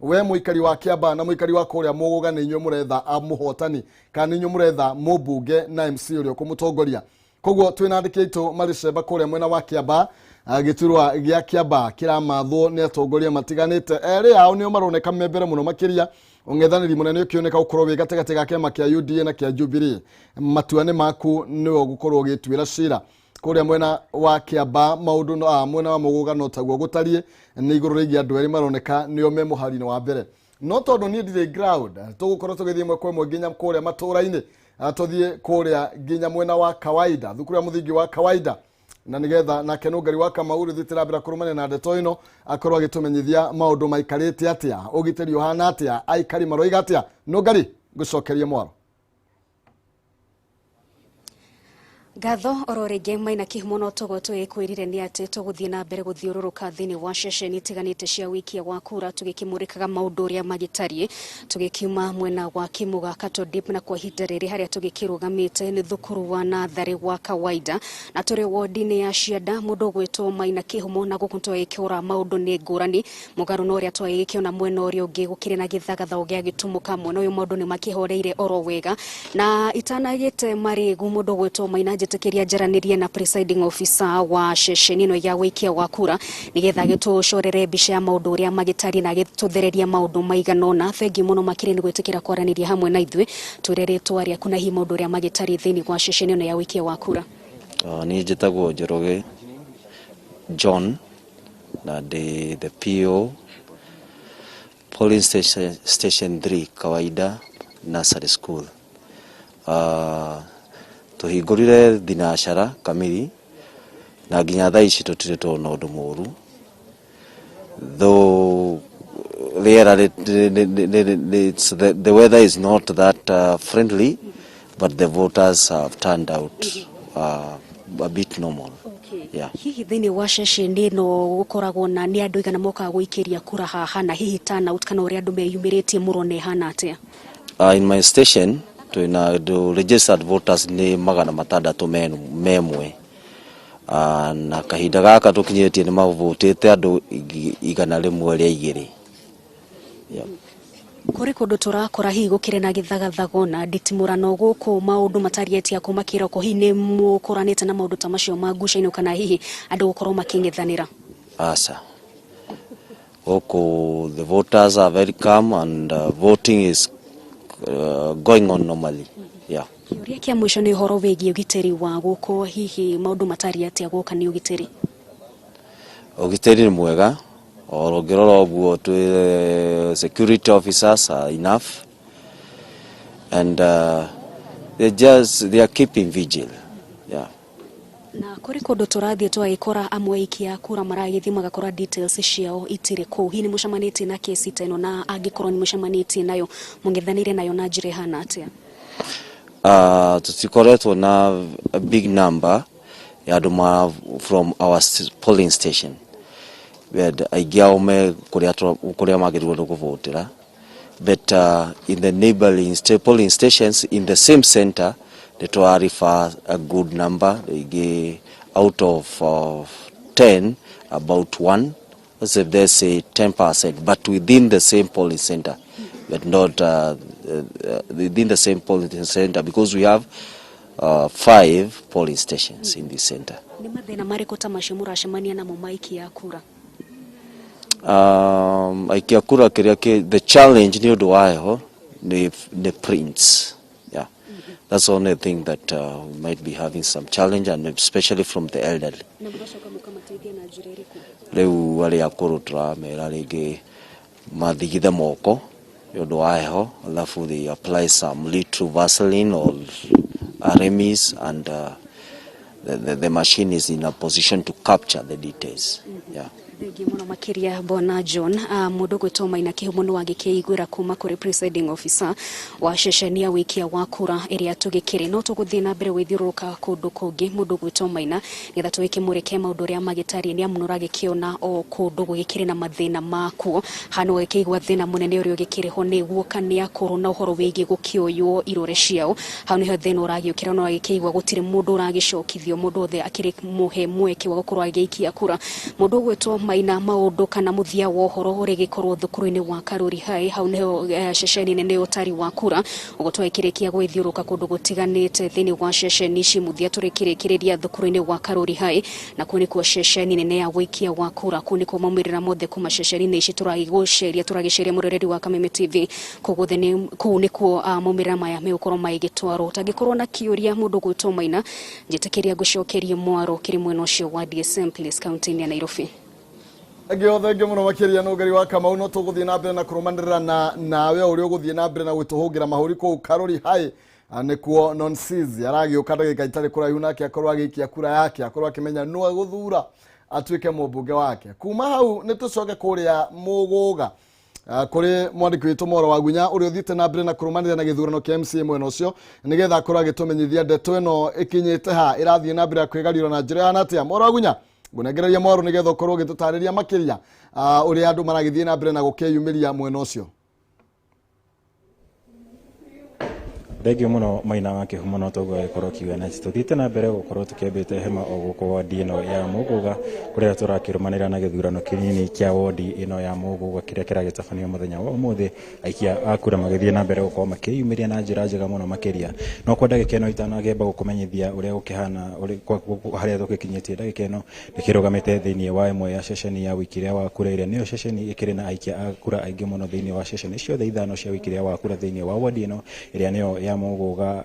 we mũikari wa Kĩambaa na mũikari wa kũrĩa Mũgũga, nĩ inyuĩ mũretha mũhotani kana nĩ inyuĩ mũretha mũmbunge na MC ũrĩa ũkũmũtongoria. Koguo twĩna andĩki aitũ marĩ cemba kũrĩa mwena wa Kĩambaa. Gĩturwa gĩa Kĩambaa kĩramathwo nĩ atongoria matiganĩte, erĩ ao nĩo maroneka me mbere mũno makĩria. Ũng'ethanĩri mũnene ũkĩoneka gũkorwo wĩ gatagatĩ ga kĩama kĩa UDA na kĩa Jubilee. Matua nĩ maku, nĩwe ũgũkorwo ũgĩtuĩra cira kũrĩa mwena wa Kĩambaa. Maũndũ no mwena wa Mũgũga no taguo gũtariĩ, nĩ igũrũ rĩgiĩ andũ erĩ maroneka nĩo me mũhari-inĩ wa mbere. No tondũ niĩ ndirĩ ground, tũgũkorwo tũgĩthiĩ ĩmwe kwa ĩmwe nginya kũrĩa matũra-inĩ, tũthiĩ kũrĩa nginya mwena wa kawaida, thukuru ya mũthingi wa kawaida, na nigetha nake Nũngari wa Kamau rĩthiĩte na mbere kũrũmania na ndeto ĩno akorwo agĩtũmenyithia maũndũ maikarĩte atĩa, ũgitĩri ũhana atĩa, aikari maroiga atĩa. Nũngari, ngũcokerie mwaro. Ngatho oro rĩngĩ Maina Kĩhumo. No togo tũgĩkwĩrire nĩ atĩ tũgũthiĩ na mbere gũthiũrũrũka thĩinĩ wa ceceni itiganĩte cia wĩikia wa kura, tũgĩkĩmũrĩkaga maũndũ ũrĩa magĩtariĩ, tũgĩkiuma mwena wa Kĩmũga Katodip, na kwa ihinda rĩrĩ harĩa tũgĩkĩrũgamĩte nĩ thukuru wa natharĩ wa kawaida, na tũrĩ wodi-inĩ ya Cianda, mũndũ ũgwĩtwo Maina Kĩhumo, na gũkũ twagĩkĩũra maũndũ nĩ ngũrani mũgarũ na ũrĩa twagĩkĩona mwena ũrĩa ũngĩ gũkĩrĩ na gĩthagathago gĩa gĩtumũka. Mwena ũyũ maũndũ nĩ makĩhoreire oro wega, na itanagĩte marĩgu, mũndũ ũgwĩtwo Maina, njĩtĩkĩria njaranĩrie na presiding officer wa ceceni ĩno ya wĩikia wa kura, nĩgetha agĩtũcorere mbica ya maũndũ ũrĩa magĩtariĩ na agĩtũthereria maũndũ maigana ũna. Thengiũ mũno makĩria nĩ gwĩtĩkĩra kwaranĩria hamwe na ithuĩ. Twĩre rĩtwa rĩaku na hihi maũndũ ũrĩa magĩtariĩ thĩinĩ wa ceceni ĩno ya wĩikia wa kura. Niĩ njĩtagwo Njoroge John na ndĩ the PO polling station, station 3, Kawaida Nursery School. Tũhingũrire thinacara kamiri na nginya thaa ici tũtirĩ tuona ũndũ mũru, though rĩera the weather is not that friendly, but the voters have turned out a bit normal. Yeah. Hihi thĩinĩ wa ceceni ĩno gũkoragwo na nĩ andũ igana mokaga gũikĩria kura haha, na hihi turnout kana ũrĩa andũ meyumĩrĩtie mũrona ĩhana atĩa? In my station twĩna andũ registered voters nĩ 661. Na kahinda gaka tũkinyĩtie nĩ mavotĩte andũ 102. Yeah. Kũrĩ kũndũ tũrakora hihi gũkĩrĩ na gĩthagathago na nditimũrano, gũkũ maũndũ matariĩ atĩa kuma kĩroko? Hihi nĩ mũkoranĩte na maũndũ ta macio ma ngucanio kana hihi andũ gũkorwo makĩng'ethanĩra? Aca. Gũkũ the voters are very calm and voting is going on normally. Yeah. Kĩũria kĩa mũico nĩ ũhoro wĩgiĩ ũgitĩri wa gũkũ, hihi maũndũ matariĩ atĩa gũka nĩ ũgitĩri? Ũgitĩri nĩ mwega, oro ũngĩrora ũguo twĩ security officers are enough and they are keeping vigil. Yeah. Na kũrĩ kũndũ tũrathiĩ tũgagĩkora amwe aikia kura maragĩthiĩ magakora details ciao itirĩ kũu. Hihi nĩ mũcemanĩtie na kesi ta ĩno, na angĩkorwo nĩ mũcemanĩtie nayo, mũng'ethanĩire nayo na njĩra ĩhana atĩa? Tũtikoretwo na a big number ya andũ ma from our polling station. And aingĩ ao me kũrĩa kũrĩa magĩrĩirwo nĩ kũvotera, but in the neighboring polling stations in the same center nĩ tũra refer a good number, rĩngĩ out of 10 about one, let's say 10%, but within the same polling center, but not within the same polling center, because we have five polling stations in this center. Nĩ mathĩna marĩkũ ta macio mũracemania namo ma aikia kura? Aikia kura kĩrĩa the challenge nĩ ũndũ wa heho nĩ prints. Yeah. That's the only thing that we might be having some challenge, and especially from the elderly. Na mũgacoka mũkamateithia na njĩra ĩrĩkũ? Rĩu arĩa akũrũ tũramera rĩngĩ mathigithe moko nĩ ũndũ wa heho, alafu they apply some little Vaseline or Arimis, and the machine is in a position to capture the details. Yeah. Thengiũ mũno makĩria, Bwana John. Mũndũ gwĩtwo Maina Kĩhumo nĩ wagĩkĩiguĩra kuma kũrĩ presiding officer wa ceceni ya wĩikia wa kura ĩrĩa tũgĩkĩrĩ. No tũgũthiĩ na mbere gwĩthiũrũrũka kũndũ kũngĩ, mũndũ gwĩtwo Maina, nĩgetha tũgĩkĩmũrĩke maũndũ ũrĩa magĩtariĩ, nĩ amu nĩũragĩkĩona o kũndũ gũgĩkĩrĩ na mathĩna makuo. Haha nĩ ũgĩkĩigua thĩna mũnene ũrĩa ũgĩkĩrĩ ho nĩ guoka nĩ akũrũ na ũhoro wĩgiĩ gũkĩoywo irore ciao. Hau nĩho thĩna ũragĩũkĩra, na ũragĩkĩigua gũtirĩ mũndũ ũragĩcokithio, mũndũ othe akĩrĩ mũhe mweke wa gũkorwo agĩikia kura. Mũndũ ũgwĩtwo Maina, maũndũ kana mũthia wa ũhoro ũrĩgĩkorwo thukuru-inĩ wa Karuri High, hau nĩho ceceni nene ya ũtari wa kura. Ũguo twagĩkĩrĩkia gwĩthiũrũka kũndũ gũtiganĩte thĩinĩ wa ceceni ici, mũthia tũrĩkĩrĩkĩrĩria thukuru-inĩ wa Karuri High, na kũu nĩkuo ceceni nene ya wĩikia wa kura. Kũu nĩkuo maumĩrĩra mothe kuma ceceni-inĩ ici tũragĩgũceria, tũragĩceria, mũroreri wa Kameme TV. Kũu guothe nĩ kũu nĩkuo maumĩrĩra maya megũkorwo magĩgĩtwarwo. Ũtangĩkorwo na kĩũria, mũndũ ũgwĩtwo Maina, njĩtĩkĩria ngũcokerie mwaro kĩrĩ mwena ũcio wa DSM Place, kaunti-inĩ ya Nairobi. Thengio, thengio mũno makĩria Nũngari wa Kamau. No tũgũthiĩ na mbere na kũrũmanĩrĩra na nawe o ũrĩa ũgũthiĩ na mbere na gwĩtũhũngĩra mahũri kũu Karori High. Nĩkuo Nonsizi aragĩũka ndagĩka itarĩ kũraihu, nake akorwo agĩikia kura yake, akorwo akĩmenya nũ egũthura atuĩke mũmbunge wake. Kuma hau nĩ tũcoke kũrĩa Mũgũga. Kũrĩ mwandĩki witũ Moro wa Gunya ũrĩa ũthiĩte na mbere na kũrũmanĩrĩra na gĩthurano kĩa MCA mwena ũcio, nĩgetha akorwo agĩtũmenyithia ndeto ĩno ĩkinyĩte ha, ĩrathiĩ na mbere ya kwĩgariũra na njĩra ĩhana atĩa. Moro wa Gunya, ngũnengereria mwaro nĩgetha ũkorwo ũgĩtũtarĩria makĩria ũrĩa andũ maragĩthiĩ na mbere na gũkĩyumĩria mwena ũcio. Thengio muno Maina wa Kĩhumo, no toguo agĩkorwo kiuga na tũthiĩte na mbere gũkorwo tũkĩambĩte hema o gũkũ wodi ĩno ya Mũgũga, kũrĩa tũrakĩrũmanĩra na gĩthurano kĩnini kĩa wodi ĩno ya Mũgũga kĩrĩa kĩragĩtabanio mũthenya wa ũmũthĩ, aikia a kura magĩthiĩ na mbere gũkorwo makĩyumĩria na njĩra njega mũno makĩria. No kwa ndagĩka ĩno itanakĩamba gũkũmenyithia ũrĩa gũkĩhana harĩa tũgĩkinyĩtie, ndagĩka ĩno ndĩkĩrũgamĩte thĩinĩ wa ĩmwe ya ceceni ya ũikiria wa kura, ĩrĩa nĩyo ceceni ĩkĩrĩ na aikia a kura aingĩ mũno thĩinĩ wa ceceni ciothe ithano cia ũikiria wa kura thĩinĩ wa wodi ĩno, ĩrĩa nĩyo ya Mũgũga.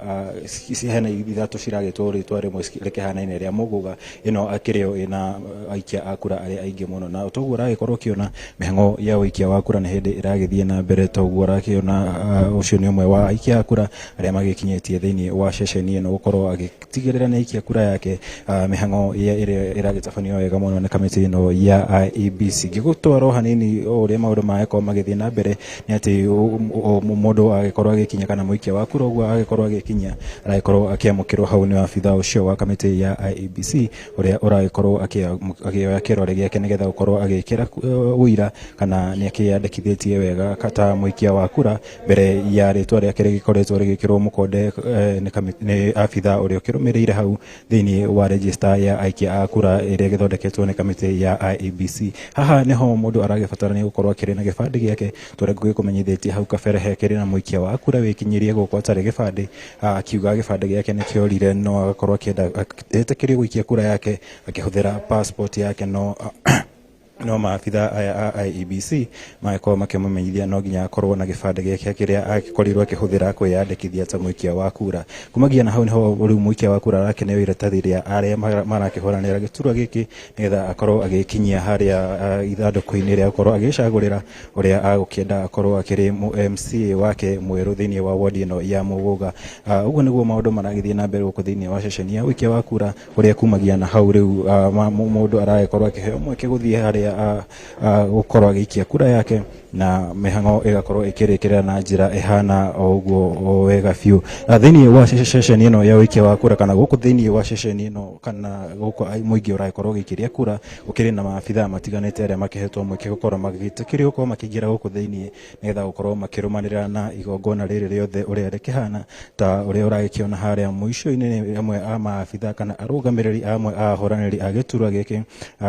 Hena ithatũ ciragĩtwo rĩtwa rĩmwe rĩkĩhanaine rĩa Mũgũga, ĩno akĩrĩ yo ĩna aikia a kura arĩa aingĩ mũno. Na toguo ũragĩkorwo ũkĩona mĩhang'o ya ũikia wa kura nĩ hĩndĩ ĩragĩthiĩ na mbere, toguo ũrakĩona ũcio nĩ ũmwe wa aikia a kura arĩa magĩkinyĩtie thĩinĩ wa ceceni ĩno gũkorwo agĩtigĩrĩra nĩ aikia kura yake. Mĩhang'o ĩrĩa ĩragĩtabanio wega mũno nĩ kamĩtĩ ĩno ya IEBC. Ngĩgũtwara o hanini o ũrĩa maũndũ maragĩkorwo magĩthiĩ na mbere, nĩ atĩ mũndũ agĩkorwo agĩkinya kana mũikia wa kura ũguo agĩkorwo agĩkinya, aragĩkorwo akĩamũkĩrwo hau nĩ abithaa ũcio wa kamĩtĩ ya IEBC ũrĩa ũragĩkorwo akĩoya kĩrore gĩake nĩgetha gũkorwo agĩkĩra ũira kana nĩ akĩyandĩkithĩtie wega ta mũikia wa kura mbere ya rĩtwa rĩake rĩgĩkoretwo rĩgĩkĩrwo mũkonde nĩ abithaa ũrĩa ũkĩrũmĩrĩire hau thĩinĩ wa register ya aikia a kura ĩrĩa ĩgĩthondeketwo nĩ kamĩtĩ ya IEBC. Haha nĩho mũndũ aragĩbatara gũkorwo akĩrĩ na gĩbandĩ gĩake, tũrĩa ngũgĩkũmenyithĩtie hau kabere hekĩrĩ na mũikia wa kura wĩkinyĩrie gũkũ atarĩ gĩbandĩ, akiuga gĩbandĩ gĩake nĩ kĩorire, no agakorwo akĩenda etĩkĩrio gũikia kura yake akĩhũthĩra passport yake, no maabithaa aya a IEBC magĩkorwo makĩmũmenyithia no nginya akorwo na gĩbandĩ gĩake kĩrĩa agĩkorirwo akĩhũthĩra kwĩyandĩkithia ta mũikia wa kura. Kumagia na hau niho rĩu mũikia wa kura arakĩneo iratathi rĩa arĩa marakĩhũranĩra gĩturwa gĩkĩ nĩgetha akorwo agĩkinyia harĩa ithandũkũ-inĩ rĩa gũkorwo agĩcagũrĩra ũrĩa agũkĩenda akorwo akĩrĩ MCA wake mwerũ thĩinĩ wa wodi ĩno ya Mũgũga. Ũguo nĩguo maũndũ maragĩthiĩ na mbere gũkũ thĩinĩ wa ceceni ya ũikia wa kura, kũrĩa kumagia na hau rĩu mũndũ aragĩkorwo akĩheo mweke gũthiĩ harĩa gũkorwo agĩikia kura yake, na mĩhang'o ĩgakorwo ĩkĩrĩkĩrĩra na njĩra ĩhana o ũguo wega biũ. Thĩinĩ wa ceceni ĩno ya ũikia wa kura kana gũkũ thĩinĩ wa ceceni ĩno kana gũkũ mũingĩ ũragĩkorwo ũgĩikĩria kura, gũkĩrĩ na maabithaa matiganĩte arĩa makĩhetwo mweke gũkorwo magĩtĩkĩrio gũkorwo makĩingĩra gũkũ thĩinĩ nĩgetha gũkorwo makĩrũmanĩrĩra na igongona rĩrĩ rĩothe ũrĩa rĩkĩhana, ta ũrĩa ũragĩkĩona harĩa mũico-inĩ nĩ amwe a maabithaa kana arũgamĩrĩri amwe a ahũranĩri a gĩturwa gĩkĩ,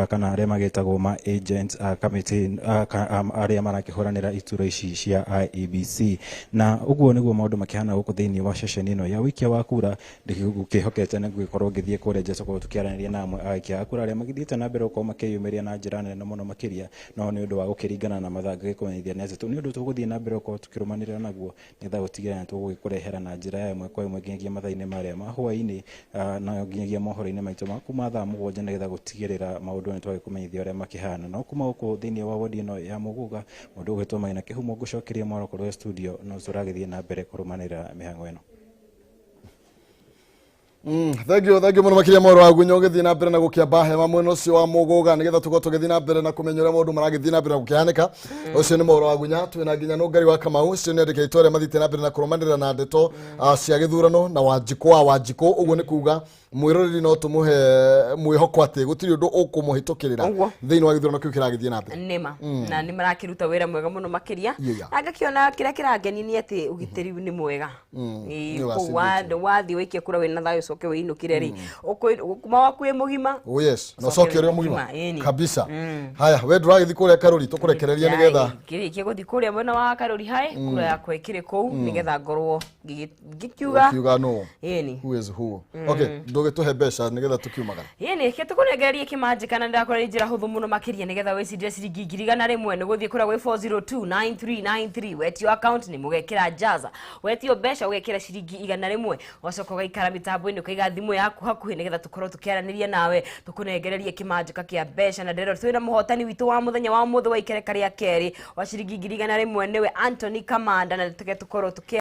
kana arĩa magĩtagwo ma agents a kamĩtĩ arĩa marakĩhũranĩra iturwa ici cia IEBC. Na ũguo nĩguo maũndũ makĩhana gũkũ thĩinĩ wa ceceni ĩno ya ũikia wa kura. Ndĩgũkĩhokete nĩ gũgĩkorwo ngĩthiĩ kũrĩa nja tũkorwo tũkĩaranĩria na amwe a aikia a kura arĩa magĩthiĩte na mbere gũkorwo makĩyumĩria na njĩra nene mũno makĩria, no nĩ ũndũ wa gũkĩringana na mathaa ngĩkũmenyithia nĩ atĩ nĩ ũndũ tũgũthiĩ na mbere gũkorwo tũkĩrũmanĩrĩra naguo nĩgetha gũtigĩrĩra nĩ tũgũgĩkũrehera na njĩra ya ĩmwe kwa ĩmwe nginyagia mathaa-inĩ marĩa ma hwaĩ-inĩ, na nginyagia mohoro-inĩ maitũ ma kuma thaa 7 nĩgetha gũtigĩrĩra maũndũ nĩ twagĩkũmenyithia ũrĩa makĩhana. No kuma gũkũ thĩinĩ wa wodi ĩno ya Mũgũga, mũndũ ũgwĩtwo Maina Kĩhumo, ngũcokeria mwaro kũrĩ studio, no tũragĩthiĩ na mbere kũrũmanĩrĩra mĩhang'o ĩno. Thank you mũno makĩria Moro wa Gunya ũgĩthiĩ na mbere na gũkĩamba hema mwena ũcio wa Mũgũga nĩgetha tũkorwo tũgĩthiĩ na mbere na kũmenya ũrĩa maũndũ maragĩthiĩ na mbere na gũkĩhanĩka. Ũcio nĩ Moro wa Gunya, twĩna nginya Nũngari wa Kamau, ũcio nĩ andĩki aitũ arĩa mathiĩte na mbere na kũrũmanĩrĩra na ndeto cia gĩthurano na Wanjikũ wa Wanjikũ. Ũguo nĩ kuga mwĩroreri no tũmũhe mwĩhoko atĩ gũtirĩ ũndũ ũkũmũhĩtũkĩrĩra thĩinĩ wa gĩthurano kĩu kĩragĩthiĩ na mbere. Nĩma na nĩ marakĩruta wĩra mwega mũno makĩria, na ngakĩona kĩrĩa kĩrangenia nĩ atĩ ũgitĩri nĩ mwega. Wathiĩ waikia kura wĩna thayũ ũcoke wĩinũkĩre rĩ, kuma waku wĩ mũgima. Oh yes, na ũcoke ũrĩ mũgima kabisa. Haya, we ndũragĩthiĩ kũrĩa Karũri, tũkũrekereria nĩgetha ngĩrĩkie gũthiĩ kũrĩa mwena wa Karũri hae kura yakwa ĩkĩrĩ kũu nĩgetha ngorwo ngĩkiuga no who is who. Okay, ndũgĩtũhe mbeca nĩgetha tũkiumagara. Ĩni ke tũkũnengererie kĩmanjĩka na ndĩrakora njĩra hũthũ mũno makĩria nĩgetha wĩcindĩre ciringi 100,000 nĩ gũthiĩ kũrĩa gwĩ 4029393 wetio account nĩ mũgekĩra jaza, wetio mbeca ũgekĩra ciringi 100, ũgacoka ũgaikara mĩtambo-inĩ ũkaiga thimũ yaku hakuhĩ nĩgetha tũkorwo tũkĩaranĩria nawe tũkũnengererie kĩmanjĩka kĩa mbeca. Na ndĩrero twĩna mũhotani witũ wa mũthenya wa ũmũthĩ wa ikereka rĩa kerĩ wa ciringi 100,000 nĩwe Anthony Kamanda, na tũke tũkorwo tũkĩ